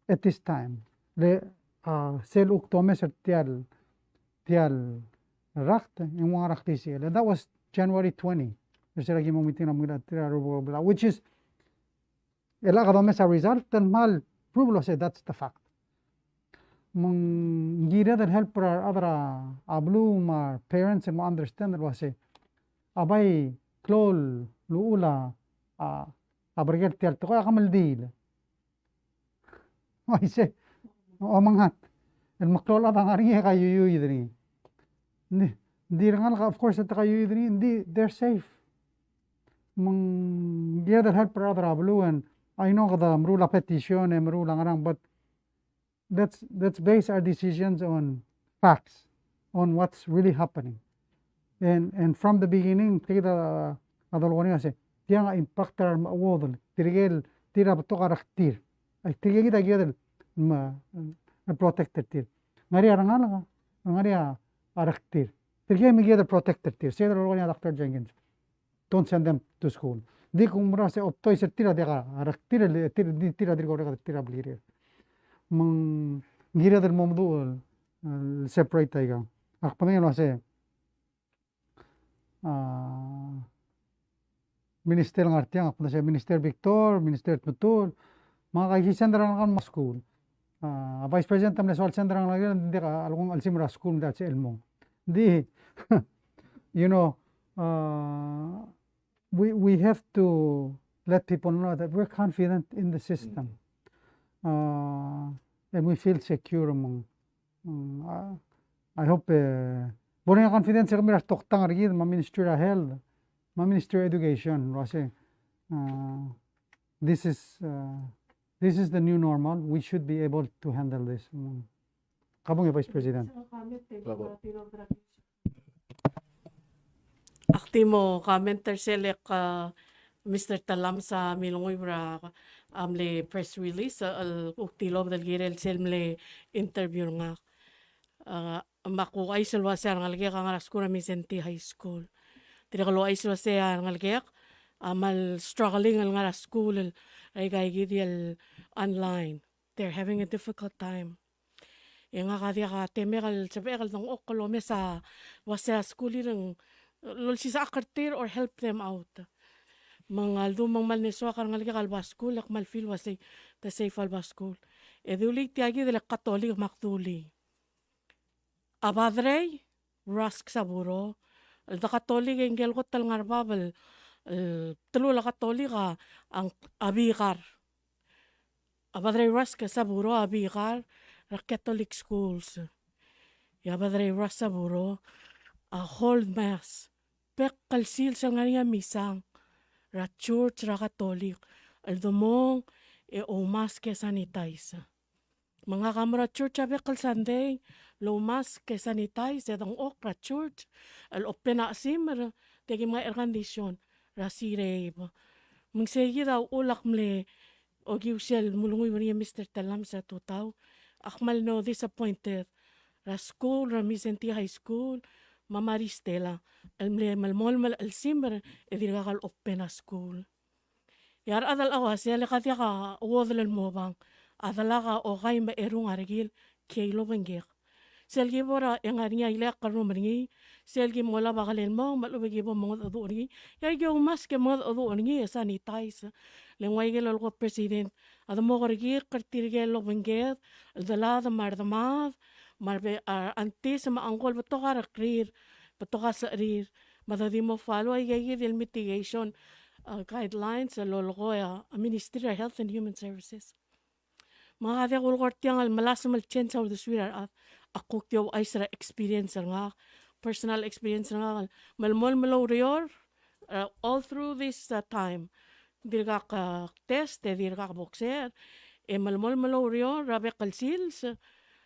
at this time. Le, a, sel kuk domes er tia el, tia el rakt, e ng ua ngera a klisichel. And that was January twenty. Er sel aki mo meeting er a mla er tir a rubekul Belau, which is, el kede omes a result, el kmal prove el uase that's the fact. Me ng kired el help er a rechad er a beluu me a parents el mo understand el uase a bai klou el uchul a, a, a berkel tia el tekoi a kemeldiil. Uaisei, omengat. El meklou el chad a ngar er ngii e kaiuiuid er ngii. Ng di, ng di rengalek, of course, te kaiuiuid er ngii, ng di, they're safe. Me ng kired el help er a rechad er a beluu, and I know kede meruul a petition, e meruul a ngerang, but let's, let's base our decisions on facts, on what's really happening. And, and from the beginning, tia kid a, a dolekoi er ngii a se, tiang a impact er a remechuodel, tirke el, tir a betok a rektir. Ai, tirke kid a kired el, me, el protect er tir. Ngar er ngii a rengalek, ngar er ngii a rektir. Tirke me kired el protect er tir. Sei a dolekoi er ngii a Doctor Jenkins. Don't send them to school. Di kuk mera se optois er tir a diak a rektir, el tir, di tir a dirk orreked er tir a blirir. Me ng kired el mo meduch el, el separate aikang. Ak medengei el uase, a, minister el ngar tiang, ak medengei se Minister Victor, Minister Tmetuchl, me ngak a ki send er a rengalek el mo er a school. A, Vice President a mle soal send er a rengalek el, ng diak a leko el chelsir er a school, me ng diak el mo. Di, you know, a, we, we have to let people know that we're confident in the system. Uh, and we feel secure among, mm, uh, I hope, uh, bo er ngii a confidence er kemiu er a retoktang er kid, me a Ministry er a Health, me a Ministry er a Education, el uase, uh, this is, uh, this is the new normal. We should be able to handle this. Mm. Kabong e Vice President. Ak di mo comment er sel, a, Mister Tellames a milenguiu er a, a mle press release, a, el kuk tilobed el kirel sel mle interview er ngak. A, me ak ouchais el uase a rengelekek a ngar er a skuul er a Mindszenty High School. Dirrek el ouchais el uase a rengelekek a kmal struggling el ngar er a skuul er aika kid el online. They're having a difficult time. E ngak a diak a temek el sebechek el dengchokl el omes a uase a skuul er ngii a lolsisechakl er tir or help them out. Me ng a ldu me ng kmal mle soak a rengelekek a lebo er a skuul, e kmal feel uase te safe a lebo er a skuul. E dulii tia kid el Katolik me ak dulii. A Padre Rusk Saburo, el de Katolik e ngike el kot el ngar er a bab el, el telul a Katolik a, a, a bikar. A Padre Rusk Saburo a bikar er a Catholic schools. E a Padre Rusk Saburo a hold mass, bek el sils el ngar er ngii a misang er a church er a Katolik, el domong e oumask e sanitize. Me ngak a mo er a church a bek el Sunday, el oumask e sanitize e dengchokl er a church, el open a chesimer, e te ki mngai air condition er a sireib. Me ng sei kid a uchul ak mle okiu sel mulenguiu er ngii a Mister Tellames er a tutau, ak kmal mlo disappointed er a skuul er a Mindszenty High School me a Maris Stella el mle melemolem el chesimer e dirkak el open a skuul. E a rechad el uase a leko diak a chuodel el mo obang, a delak a okai me a erung a rekil, kiei lobengkek. Sel ki bo er a, e ngar er ngii a ileakl el rrom er ngii, sel ki mo olab a kelel mong, me a lechub e ki bo mongedecheduch er ngii, e aki oumask e mongedecheduch er ngii e sanitize. Le ng ua ikel lolekoi a president a de mo kerekikl er tirke el obengked, el delad me a redemad, me a rebe-, a, aunties me a uncle, betok a rekrir, betok a secherir, me a de di mo follow aika kid el mitigation, a, guidelines el lolekoi a, a Ministry er a Health and Human Services. Me ngak a diak kulekoi er tiang el melasem el change a uldesuir a rechad. Ak kuk di ouchais er a experience er ngak, personal experience er ngak el melemolem el oureor, uh, all through this, uh, time. Dirkak, uh, test, e dirkak boksecher, e melemolem el oureor er a bek el sils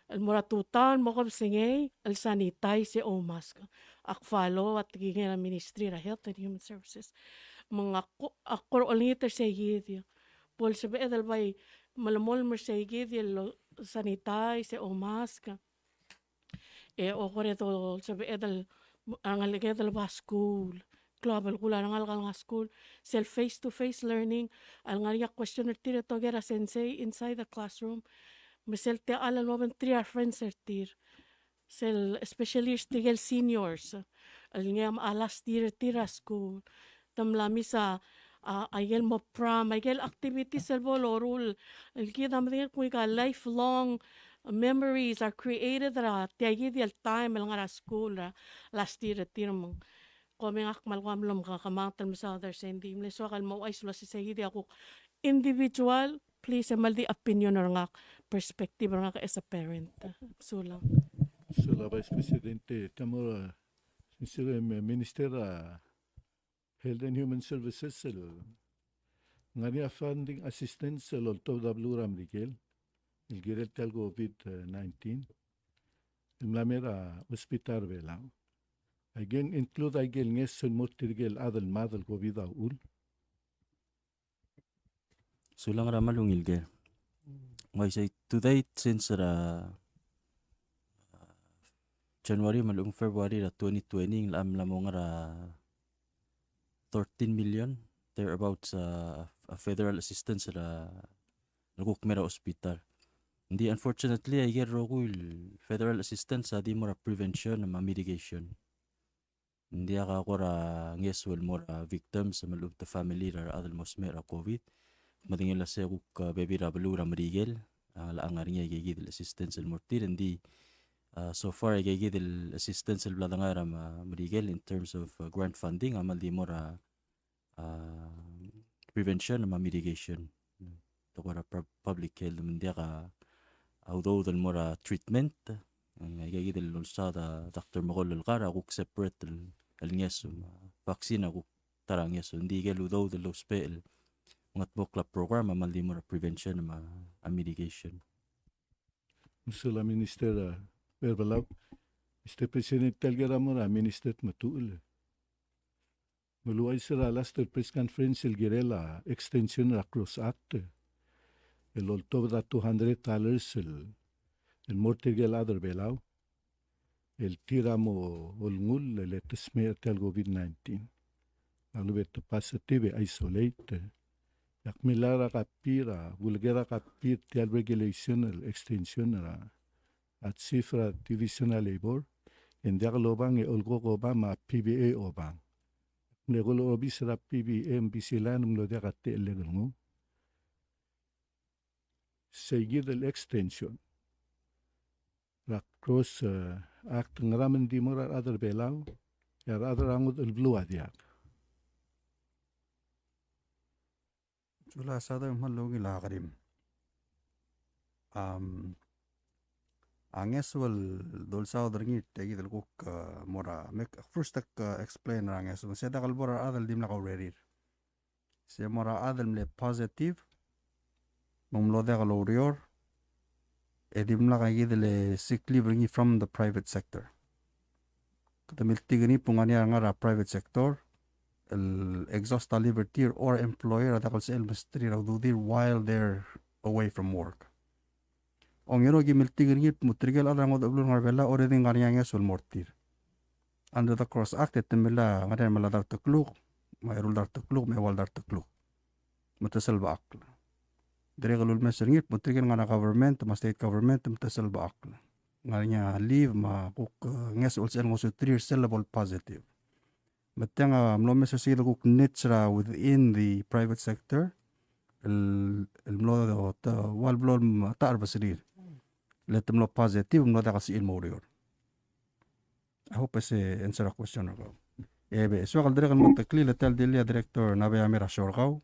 el mo er a tutau el mo kebesengei el sanitize e oumask. Ak follow a tekingel a Ministry er a Health and Human Services. Me ngak a ko-, ak kora olengit er sei kid, bo lsebeched el bai melemolem er sei kid el sanitize e oumask. E okor e dolsebeched el, a rengeleked el lebo er a skuul, klou a belkul a rengalek el ngar er a skuul, sel face to face learning, a lengar er ngii a question er tir e toker a sensei inside the classroom, me sel techall el mo obengterir a friends er tir. Sel especially er tirke el seniors, el ngii a last year er tir er a skuul. Te mla miss a, a, a ikel mo prom, a ikel activities el bo loruul, el kid a medengei el kmo ika lifelong memories are created er a tia kid el taem el ngar er a skuul er a last year er tir me ng. Kom e ngak me a kmal kuk mlo mekemanget el mesaod er sei, ng di mle soak el mo ouchais el uasei se kid a kuk individual, please, e mal di opinion er ngak, perspective er ngak as a parent. Sulang. Sulang Vice President, te mo er a, since, eh, Minister er a Health and Human Services el ngar er ngii a funding assistance el oltobed a beluu er a Merikel el kirel tia el COVID nineteen el mla mei er a hospital er a Belau. A ikel include a ikel ngeso el mo er tirke el chad el mad el COVID a uchul? Sulang er a kmal ungil ker. Ng uaisei, to date, since er a, uh, January me a lechub e ng February er a twenty twenty, ng locha mla mo ngar er a thirteen million thereabouts, uh, a federal assistance er a, el kuk mei er a hospital. Ng di, unfortunately, a ikel rokui el federal assistance a di mo er a prevention me a mitigation. Ng diak a kora ngeso el mo er a victims me a lechub e te family er a rechad el mo smecher er a COVID. Medengei el uasei kuk, uh, bebil er a beluu er a Merikel a locha ngar er ngii a ikakid el assistance el mo er tir. Ng di, uh, so far a ikakid el assistance el bla dengai er a Me-, Merikel in terms of, uh, grant funding a kmal di mo er a, uh, prevention me a mitigation. Te kora pub-, public health, me ng diak a udoud el mo er a treatment. Ng ikakid el olsaod a Doctor Mekoll el kar a kuk separate el, el ngeso, me a vaccine a kuk ta er a ngeso. Ng di ikel udoud el lousbech el mengetmokl a program a kmal di mo er a prevention me a mitigation. Mesulang Minister, uh, Belau. Mister President, tia el ker a mo er a Minister Tmetuchl. Me uluuchais er a last el press conference el kirel a extension er a CROSS Act el oltobed a two hundred dollars el, el mo er tirke el chad er Belau el tir a mo olengull e le te smecher er tia el COVID nineteen. A lechub e te positive e isolate. E ak millai er a copy er a, uleker a copy er tia el regulation el extension er a, a chief er a Division er a Labor, e ng diak lobang e olkok obang me a PVA obang. Mle ko el obis er a PVA me Bisilain e ng mlo diak a techellek el nguu. Sei kid el extension er a CROSS, eh, Act, ngera me ng di mo er a rechad er Belau, e a rechad er a ngodech el beluu a diak? Sulang Sadang, me a ungil a kerim. Am, a ngeso el dolsaod er ngii, tia kid el kuk, eh, mo er a, me ak first ak, eh, explain er a ngeso. Me se dak el bo er a rechad el dimlak a urerir. Se mo er a chad el mle positive, me ng mlo diak loureor, e dimlak a kid el sick leave er ngii from the private sector. Kede miltik er ngii me ng ngar er ngii a private sector el exhaust a leave er tir, or employer a diak el sebechel el mesterir a ududir while they're away from work. Ongeru, aki miltik er ngii el kmo tirke el chad er a ngodech el beluu el ngar er a Belau a already ngar er ngii a ngeso el mo er tir. Under the CROSS Act, e te mla ngar er ngii a mla dart el kluk, me a eru el dart el kluk, me a eua el dart el kluk. Me te selbechakl. Dirrek el ulemes er ngii el kmo tirke el ngar er a government, me a state government, me te selbechakl. Ngar er ngii a leave, me a kuk, eh, ngeso el sebechel el ngosuterir sel lebo el positive. Me tiang a mlo omes er se kid el kuk niche er a within the private sector, el, el mlo, te, ua el blo el metacherbesul er tir. Le te mlo positive, mlo diak el sebechir el mo oureor. I hope ese answer a question er kau. E be, soak el dirrek el meteklii, le tia el dilii a director, Nabea, a mei er a short kau.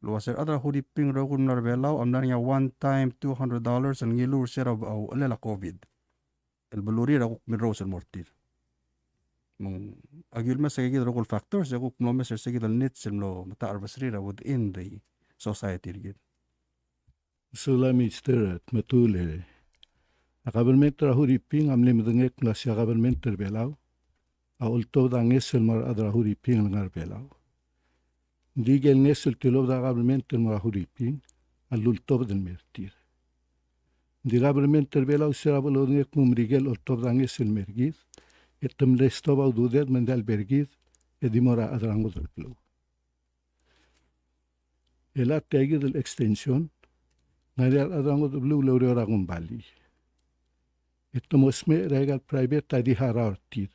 El uase a rechad er a Huriping el rokui el mla er a Belau a mla er ngii a one time two hundred dollars el ngiluu er se er a uchelel a COVID el belurir a kuk mirrous el mo er tir. Me ng, aki ulemes a ikakid el rokui el factors, e kuk mlo omes er se kid el niche el mlo metacherbesul er a within the society er kid. Sulang Mister Tmetuchl. A kabelment er a Huriping a mle medengei el kmo a government er a Belau a oltobed a ngeso el mo er a rechad er a Huriping el ngar er a Belau. Ng di ikel ngeso el tilobed a kabelment el mo er a Huriping a lultobed el mer tir. Ng di kabelment er a Belau se er a bo lodengei el kmo Merikel a oltobed a ngeso el mer kid, e te mle stob a ududed me ng diak el ber kid, e di mo er a rechad er a ngodech el beluu. E a tia kid el extension, ng ngar er ngii a rechad er a ngodech el beluu el oureor er a kombalii. E te mo smecher er aika el private a di harau er tir.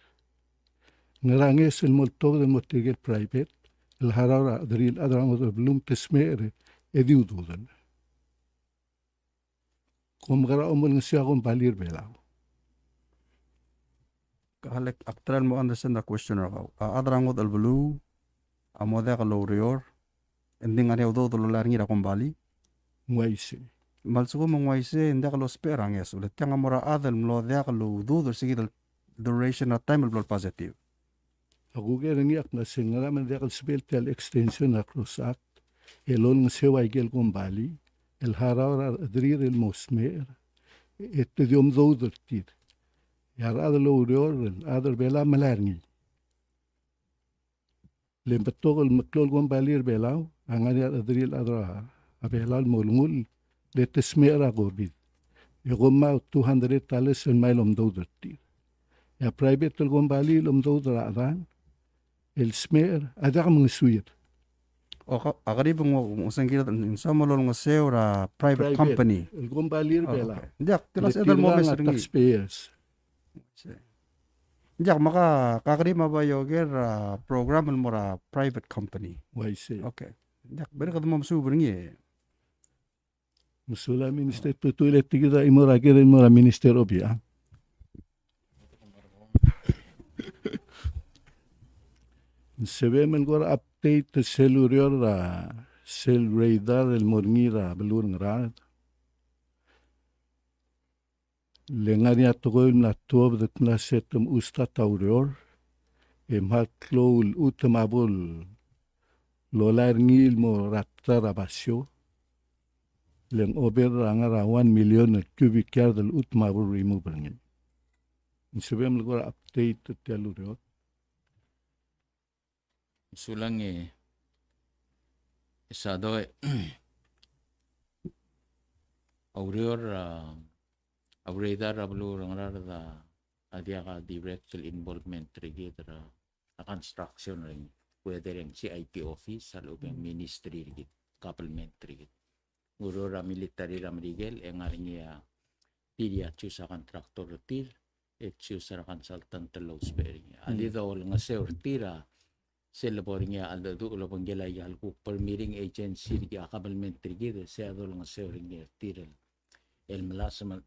Ngera ngeso el mo oltobed el mo er tirke el private el harau er a rechederir el chad er a ngodech el beluu me te smecher e di ududel. Kom kora omolengeseu a kombalii er Belau? Alek, ak try el mo understand a question er kau. A chad er a ngodech el beluu a mo diak loureor, e ng di ngar er ngii a udoud el lolai er ngii er a kombalii? Ng uaisei. Me a lsekum ng uaisei, ng diak lousbech er a ngeso. Le tiang a mo er a chad el mlo diak loududir se kid el duration er a taem el blo el positive. A kuker er ngii a kmo se ngera me ng diak el sebechel tia el extension er a CROSS Act el olengeseu a ikel kombalii el harau er a rechederir el mo smecher e te di omdoud er tir. E a rechad el oureor el chad er Belau a melai er ngii. Le ng betok el meklou el kombalii er Belau a ngar er ngii a rechederir el chad er a Belau el mo olengull le te smecher er a COVID. E kom ngmai a two hundred dollars el mei el omdoud er tir. E a private el kombalii el omdoud er a chedang el smecher a diak mengesuir. O, ka, a kerib e ng, ng osengkid, ng soam el olengeseu er a private company. El kombalii er Belau. Okay. Ng diak, tirka el sebeched el mo omes er ngii. Taxpayers. Ng diak, me ka, ka kerib me a bai oker er a program el mo er a private company. Uaisei. Okay. Ng diak, berek e kede mo mesuub er ngii. Mesulang Minister Tutuil. E tia kid a chimo er a ker el mo er a Minister Obichang. Ng sebechem el kora update sel ureor er a sel radar el mo er ngii er a beluu er a Ngaraard. Le ngar er ngii a tekoi el mla tuobed e te mla set el mechustat a ureor, e mla klou el chutem a bo lolai er ngii el mo er a ta er a basio, le ng over er a ngar er a one million el cubic yard el chutem a bo remove er ngii. Ng sebechem el kora update er tia el ureor. Mesulang e, e Sadoi, a ureor, a, a ureor er a beluu er a Ngaraard a, a diak a direct el involvement er kid er a, a construction er ngii. Whether ng C I P office, a lechub e ng ministry er kid, government er kid. Ng ureor er a military er a Merikel, e ngar er ngii a tir a choose a contractor er tir, e choose er a consultant el lousbech er ngii. A di dolengeseu er tir a sel lebo er ngii a cheldecheduch el obengkel a ikel kuk permitting agency er kid, a government er kid, e sei a dolengeseu er ngii er tir el, el melasem el,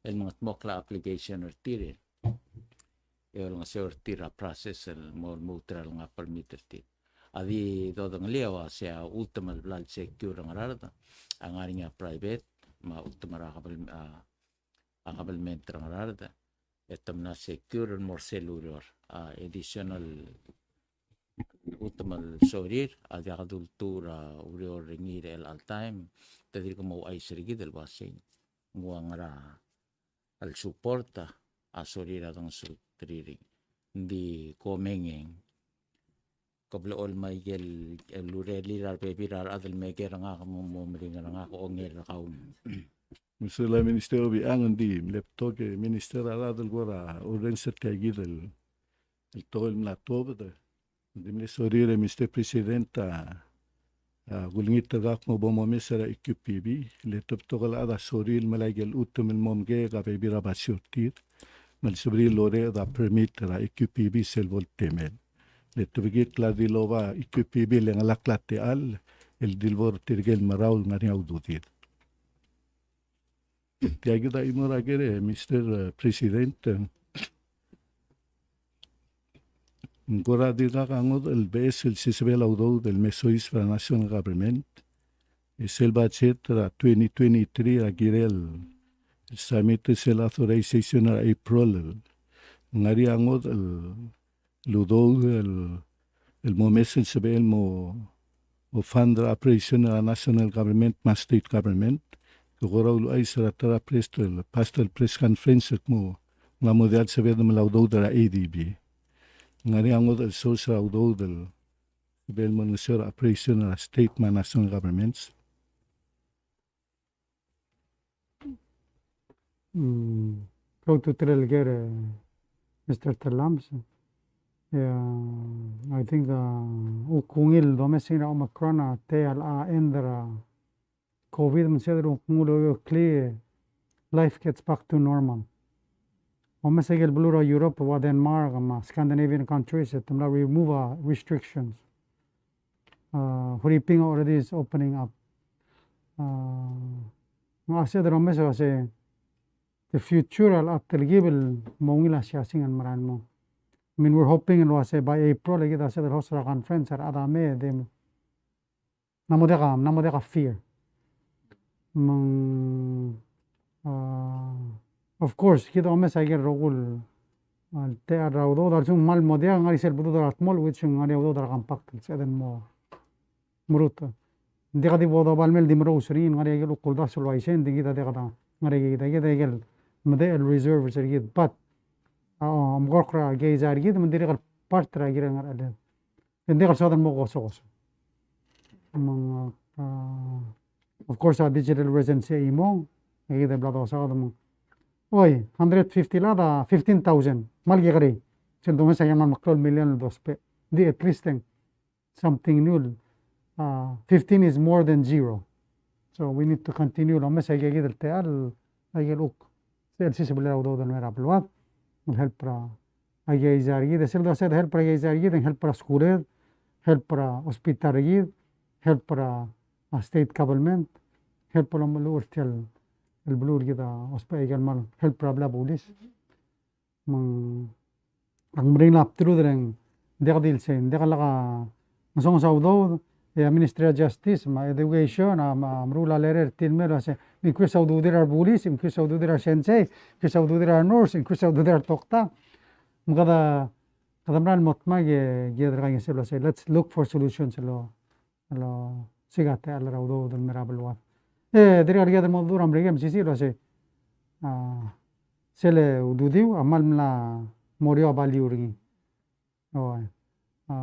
el mengetmokl a application er tir el, e olengeseu er tir a process el mo lmuut er a lengar a permit er tir. A di dodengelii a ua sei a chutem el bla el secure er a Ngaraard a ngar er ngii a private, me a chutem er a government, a a government er a Ngaraard, e te mla secure el mo er sel ureor. A additional chutem el sorir a diak dultuil er a ureor er ngii er chelecha el taem, te dirk mo ouchais er kid el ua sei ng ua ngera el support a sorir a dengesuterir. Ng di komengei. Ke blechoel me a ikel, el urerir a rebebil er a rechad el meker er ngak me mo meringel er ngak, ongel er kau. Mesulang Minister Obichang. Ng di mle betok e Minister a rechad el kora orrenges er tia kid el, el tekoi el mla tuobed. Ng di mle sorir e Mister President a, a kulengit er kau me bo momes er a E Q P B, le te betok el chad a sorir el melai a ikel chutem el mo mekek a bebil er a basio er tir, me a lsebechir el orreched a permit er a E Q P B sel bo el temel. Le te bekikl a di loba E Q P B el chengelakl a techall el di lebo er tirke el merau el ngar er ngii a ududir. Tia kid a chimo er a ker, e Mister President, e ng kora dirkak a ngodech el beches el sisebel a udoud el me soiseb er a national government. E sel budget er a twenty twenty-three a kirel el submit sel authorization er a April el ngar er ngii a ngodech el el udoud el, el mo mes el sebechel el mo, mo fund er a operation er a national government me a state government. Ke kora uluuchais er a ta er a press el, past el press conference el kmo ng mla mo diak el sebeched el melai a udoud er a A D B. Ng ngar er ngii a ngodech el source er a udoud el sebechel el mo olengeseu er a operation er a state me a national governments. Mm, kau ultutelel el ker, e, Mister Tellames. Yeah, I think, uh, kuk ungil domes er a Omicron a tela a end er a COVID me sel kuk nguu el oeklii, life gets back to normal. Omes a ikel beluu er a Europe, ua Denmark, me a Scandinavian countries, e te mla remove a restrictions. Uh, Huriping already is opening up. Uh, ng sebeched el omes el uase the future a locha telkib el mo ungil a siasing el mera el mo. I mean, we're hoping el uase by April, e kid a sebeched el host er a conference er a rechad a mei, e di ng mo diak a, ng mo diak a fear. Me ng, uh, of course, kid a omes a ikel rokui el, uh, techall er a udoud, a lsekum ng kmal mo diak, ng ngar er ngii sel bedul er a dmolech, which ng ngar er ngii a udoud er a compact, el sebeched el mo merutech. Ng diak di bo dobal mei el di merous er ngii, ng ngar er ngii a ikel kuk uldasu el uaisei, ng di kid a diak de ngar er ngii a kid a ikel medechel reserves er kid. But, a, omko er a keizai er kid, me ng dirrek el part er a kirel ngar er a chelsel. Ng diak el soad el mo kosokoso. Me ng, a, of course, a digital residency a chimong, e kid a bla dosaod me ng, oi, hundred fifty el chad a fifteen thousand, kmal kekerei. Sel domes a kmal meklou el million el dousbech. Ng di at least e ng something new. Uh, fifteen is more than zero. So we need to continue el omes a ikakid el techall, a ikel kuk sel sisebelel a udoud el mei er a beluad, el help er a, a keizai er kid, e sel dosaod el help er a keizai er kid, e ng help er a skuled, help er a hospital er kid, help er a, a state government, help er a omeluchel er tia el, el beluu er kid a ousbech a ikel kmal help er a blil a bulis. Me ng, ak meringel a bdelud er a, ng diak di el sei, ng diak lak a ngesonges a udoud, e a Ministry of Justice, me a Education, a, me a meruul a letter er tir el mei el uase, increase a ududir a rebulis, increase a ududir a resensei, increase a ududir a renurse, increase a ududir a redokta. Me kede, kede mera el mo dmak e, e kede kaingeseu el uase, let's look for solutions el lo el osiik a techall er a udoud el mei er a beluad. E dirrek el kid el mo dmu er a Merikel, me sisiich el uase, a, sel ududiu a kmal mla mo er eou a value er ngii. Oi. A,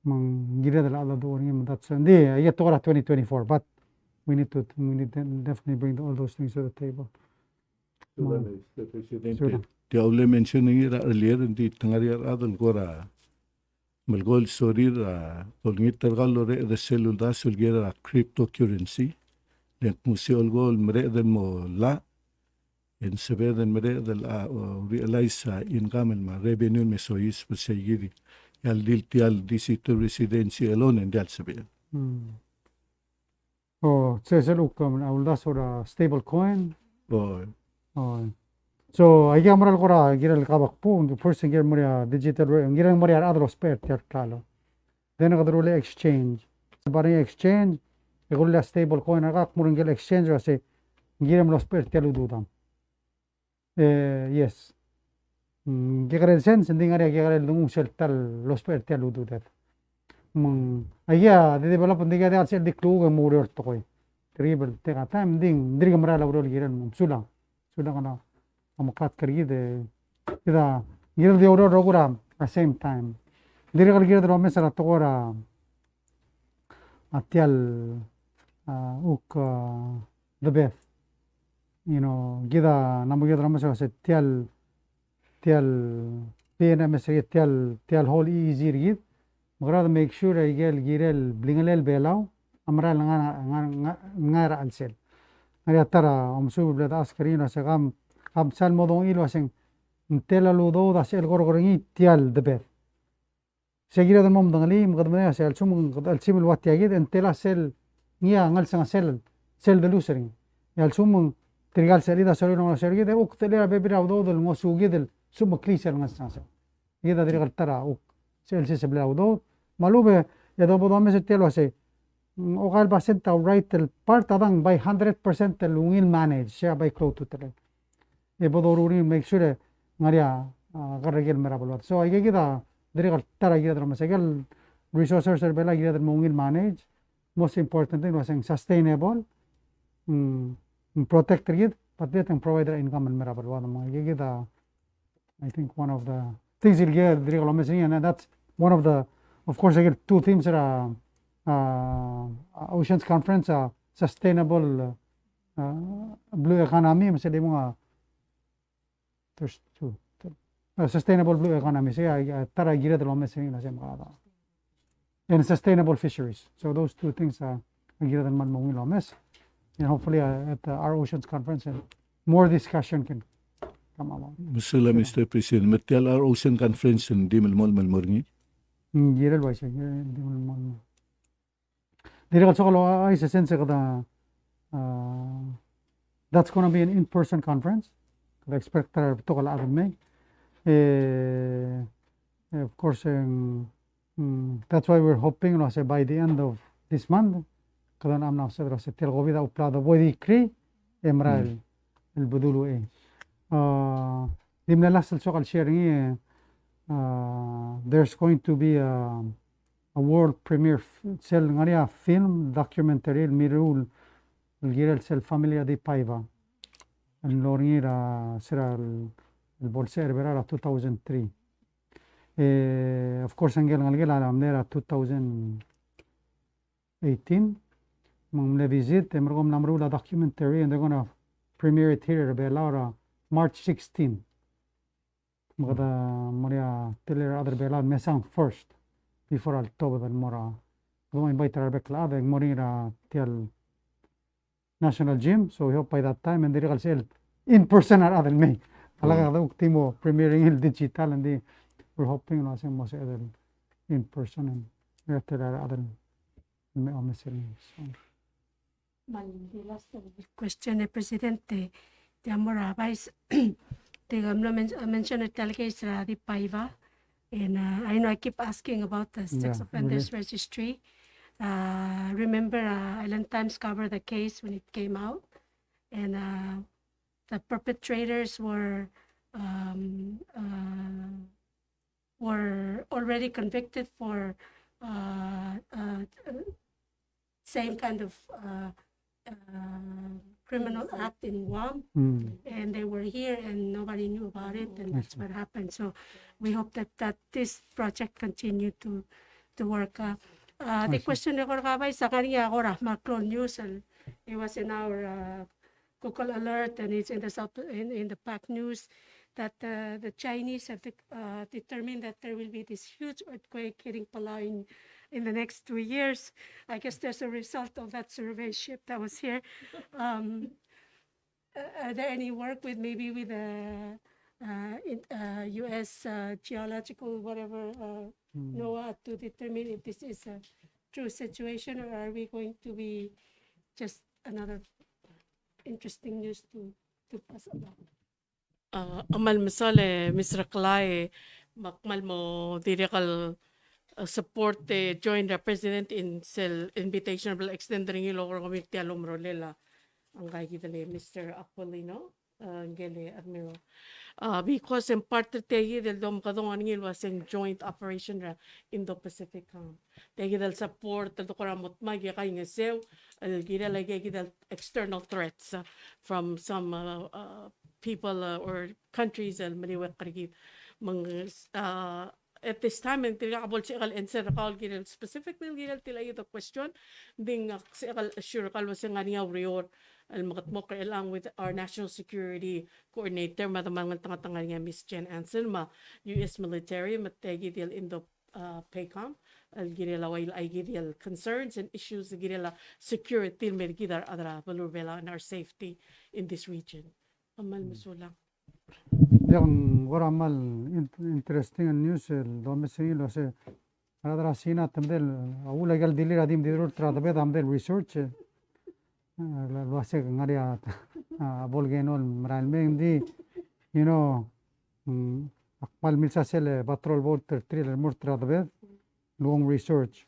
me ng kired el chad a duch er ngii me that's, ng di, a tekoi er a twenty twenty-four, but we need to, we need to definitely bring all those things to the table. Sulang, Mister President. Sulang. Tia ule mention er ngii er a earlier, ng di te ngar er ngii a rechad el kora melekoi el sorir a olengit er kau el loreched er sel uldasu el kirel a cryptocurrency. Le ng kmo se olekoi el mereched el mo llach, e ng sebeched el mereched el, a, o, realize a income el me a revenue el me soiseb er seikid. E a ldi tia el digital residency el one e ng diak el sebeched. Hmm. O, se sel kuk a uldasu er a stable coin. O. O. So, aike a mera el kora kirel kabakbuk, ng di first ng kirel mo er a digital, ng kirel mo er a rechad el ousbech er tia el klalo. Then kede rullii a exchange. Ba er ngii a exchange, e ke rullii a stable coin er kau, ak mo er ngii el exchange, el uase ng kirem el ousbech er tia el ududam. E, yes. Mm, kekerei el sense, ng di ngar er ngii a kekerei el denguu sel ta el lousbech er tia el ududed. Me ng, aike a di develop, ng di kede sel di klukuk e mo oureor el tekoi. Terrible, take a time, ng di, ng dirk merael a ureor el kirel, me ng sulang. Sulang a, a meklatk er kid, e, kid a, kirel di oureor el rokui er a same time. Ng dirrek el kired el omes er a tekoi er a, a tia el, a, kuk, a, debed. You know, kid a, ng mo kired el omes er a se tia el, tia el, P N M S er kid, tia el, tia el whole E E Z er kid. Me kede make sure a ikel kirel blingelel Belau a merael ngar, ngar, ngar, ngar er a chelsel. Ngar er ngii a ta er a omesuub el bla de ask er ngii el uase kam, kam sal mo dongii el uase ng tela el udoud a sel korkor er ngii tia el debed. Se kired el mo medengelii, me kede medengei a se a lsekum ng kede chelsimer el ua tia kid, e ng tela sel ngii a ngelsengesel, sel de lose er ngii. E a lsekum ng tirka el sechelid a sorir el olengeseu er kid, e kuk telel a bebil er a udoud el ngosukid el sumeklii sel ngelsengesel. Kid a dirrek el ta er a kuk sel sisebelel a udoud. Me a lechub e, e de bo domes er tia el uase, mm, okai el basent a right el part a dang bai hundred percent el ungil manage, se a bai klou a ultutelel. E bo doruul er ngii el make sure e ng ngar er ngii a, a, kerrekil el mei er a beluad. So, aike kid a dirrek el ta er a kired el omes. Aike el resources er Belau a kired el mo ungil manage, most important thing el uase ng sustainable, mm, ng protect er kid, but yet ng provide er a income el mei er a beluad. Me aike kid a, I think one of the things el kirel dirrek el omes er ngii, and that's one of the, of course, aike el two themes er a, a, a Oceans Conference, a sustainable, a, blue economy, me sel di mong a, there's two. A sustainable blue economy, se a, a ta er a kired el omes er ngii el uase mekera. And sustainable fisheries. So those two things are, a kired el kmal mo ungil el omes. And hopefully, uh, at, uh, our Oceans Conference, uh, more discussion can come about. Mesulang, Mister President, me tia el Our Ocean Conference ng di melemolem el mo er ngii? Mm, kirel uaisei, kirel di melemolem. Dirrek el soak el ouchais a sense e kede, uh, that's gonna be an in-person conference. Kede expect er a rebetok el chad el mei. E, of course, e, mm, that's why we're hoping el uase by the end of this month, kede mla sebeched el uase tia el COVID a uchul a bo decrease, e mera el, el bedul uchei. Uh, di mle last el soak el share er ngii, uh, there's going to be a, a world premiere f-, sel ngar er ngii a film documentary el mirruul el kirel sel family er a Dipaiva. El mlo er ngii er a, se er a el, el bo lsecher er a Belau er a two thousand three. E, of course, ngike el ngelekel a mle er a two thousand eighteen, me ng mle visit, e merekong e mla meruul a documentary, and they're gonna premiere it here er a Belau er a March sixteen. Me kede mo er ngii a tele er a rechad er a Belau el mesang first, before a letobed el mo er a, kede mo invite er a rebek el chad, e ng mo er ngii er a tia el National Gym, so we hope by that time, e ng dirrek el sel in person a rechad el mei. A lak a kede kuk di mo premiering el digital, and di, we're hoping el uase ng mo sebeched el in person, and e tela a rechad el mei a omes er ngii. So. Me a di last question, e President, e tia mo er a Vice, tirka mlo men-, mention er tia el case er a Dipaiva. And, uh, I know I keep asking about the sex offenders registry. Uh, remember, uh, Island Times covered the case when it came out, and, uh, the perpetrators were, um, uh, were already convicted for, uh, uh, same kind of, uh, uh, criminal act in Guam, and they were here and nobody knew about it, and that's what happened. So we hope that, that this project continue to, to work. Uh, uh, the question er kau, Vice, a ngar er ngii a kora meklou el news, and it was in our, uh, Google Alert, and it's in the South, in, in the Pak News, that, uh, the Chinese have de-, uh, determined that there will be this huge earthquake hitting Palau in, in the next two years. I guess there's a result of that survey ship that was here. Um, uh, are there any work with, maybe with the, uh, in, uh, U S, uh, geological whatever, uh, NOAA to determine if this is a true situation, or are we going to be just another interesting news to, to pass along? A, kmal mesaul e Miss Reklai, me ak kmal mo dirrek el, a, support e join er a President in sel invitation el bla extend er ngii el oureor er kemiu er tia el omerolel a ngka kid el Mister Aquilino, a, ngike el Admiral. A, because e ng part er tia kid el domekedong er ngii el uase ng joint operation er a Indo-Pacific, a, tia kid el support el de kora mo dmak e kaingeseu el kirel aika kid el external threats, uh, from some, uh, uh, people, uh, or countries el meliuekl er kid. Me ng, uh, at this time, e ng dirkak bo lsebechek el answer er kau el kirel specifically el kirel tia el question, ng di ak sebechek el assure er kau el uase ng ngar er ngii a ureor el mekedmokl er chelechang with our national security coordinator, me a demal ngeltengat a ngar er ngii a Miss Jen Anson, me a U S military, me tia kid el Indo uh, PACOM, el kirel a ua aika kid el concerns and issues el kirel a security el mei er kid a rechad er a beluu er a Belau and our safety in this region. Kmal mesulang. Diak, ng kora kmal in-, interesting el news el domes er ngii el uase a rechad er a Sina te medel, a uchul aika el dilu er a di mdilu er a tedobed a medel research, e, el uase ng ngar er ngii a, a volcano el merael mei, ng di, you know, mm, ak kmal milsa sel, e, patrol boat er tir el mo er a tedobed el ong research.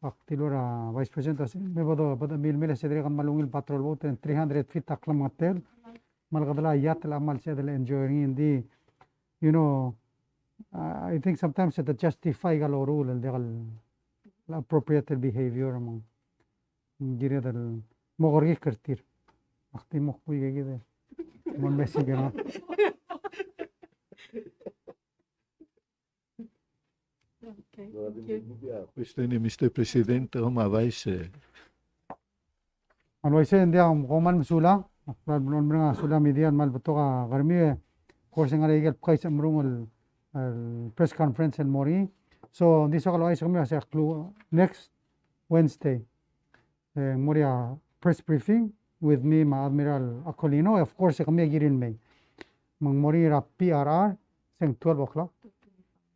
Ak dilu er a Vice President el uase, me bo de, bo de milmel e se dirrek el kmal ungil patrol boat e ng three hundred feet a klemengetel. Me a lekedel a yacht el kmal sebeched el enjoy er ngii, ng di, you know, I think sometimes e te justify aika el loruul el diak el appropriate behavior, me ng kired el mo kerekikl er tir. Ak di mo kuk aika kid el mo message er ngak. Okay, thank you. Question, Mister President, me a Vice. Me a uaisei, ng diak, kom kmal mesulang, ak kmal mereng a sulang media el kmal betok a kermiu, e, of course, ng ngar er ngii aike el bkais el merung el, el press conference el mo er ngii. So, ng di soak el ouchais er kemiu a se a klou next Wednesday. E, ng mo er ngii a press briefing with me me a Admiral Aquilino, of course, e kemiu a kirir el mei. Me ng mo er ngii er a P R R, se ng twelve o'clock.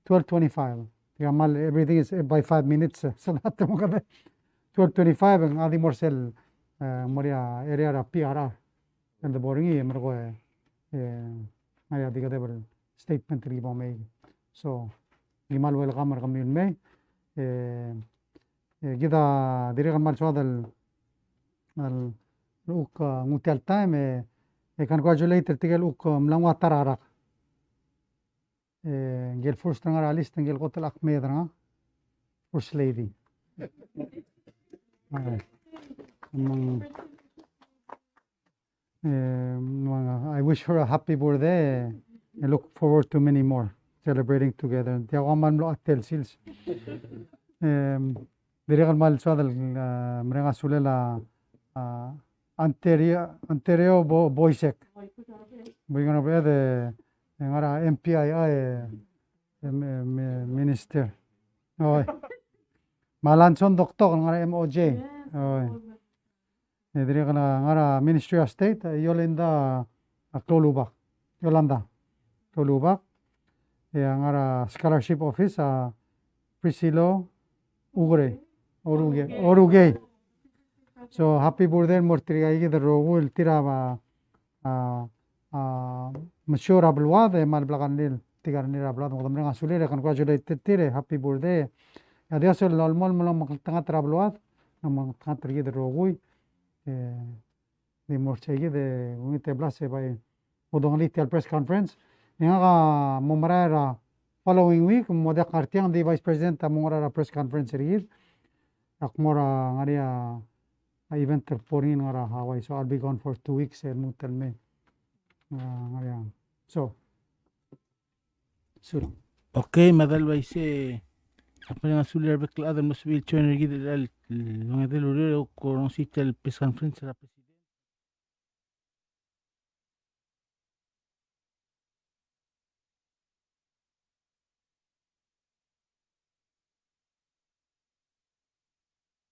Twelve twenty-five. Tia kmal, everything is by five minutes, e, so that mo kede. twelve twenty-five e ng di mo er sel, e, mo er a area er a P R R. El debo er ngii e merekong e, e, ngar er ngii a di kedeb el statement er ngii bo mei. So, ki kmal welcome er kemiu el mei. E, e, kid a dirrek el kmal soad el, el kuk, a, nguu tia el taem, e, e congratulate er tirke el kuk, a, mla nguu a ta er a rak. E, ngike el first er a ngar er a list, ngike el kot el ak mei er ngak. First Lady. E, me ng, e, me ng, I wish her a happy birthday. I look forward to many more celebrating together. Tia kmal mlo a tel sils. E, dirrek el kmal soad el, a, mereng a sulel a, a, Ontario, Ontario Bo-, Boisek. Bo-, e, e ngar er a M P I I, e, e, me-, me-, minister. Oi. Me a Lanson Doktok, ngar er a M O J. Oi. E dirrek el ngar er a Ministry of State, e Yolanda, a, Kloulubak. Yolanda Kloulubak. E a ngar er a Scholarship Office, a Priscilla Ugre. Orugei. Orugei. So, happy birthday el mo er tirka kid el rokui el tir a, a, a, mesiou er a beluad, e kmal blak a rengrir, tirka el rengrir er a beluad, me kede mereng a sulir, e congratulate er tir, e happy birthday. E a Dios el olemolem el omekngeltengat er a beluad, omekngeltengat er kid el rokui, e, di mo er sei kid e ungil e blast e bai kudengelii tia el press conference. E ngak a mo merael er a following week, mo diak ngar tiang, di Vice President a mo ngar er a press conference er kid. Ak mo er a ngar er ngii a event el bo er ngii el ngar er a Hawaii, so I'll be gone for two weeks e lmuut el mei. A, ngar er ngii a. So, Sur. Okay, me a dal uaisei, ak mereng a sulir a rebek el chad el mo sebechir el join er kid er tia el ongedei el ureor e kuk orrenges tia el press conference er a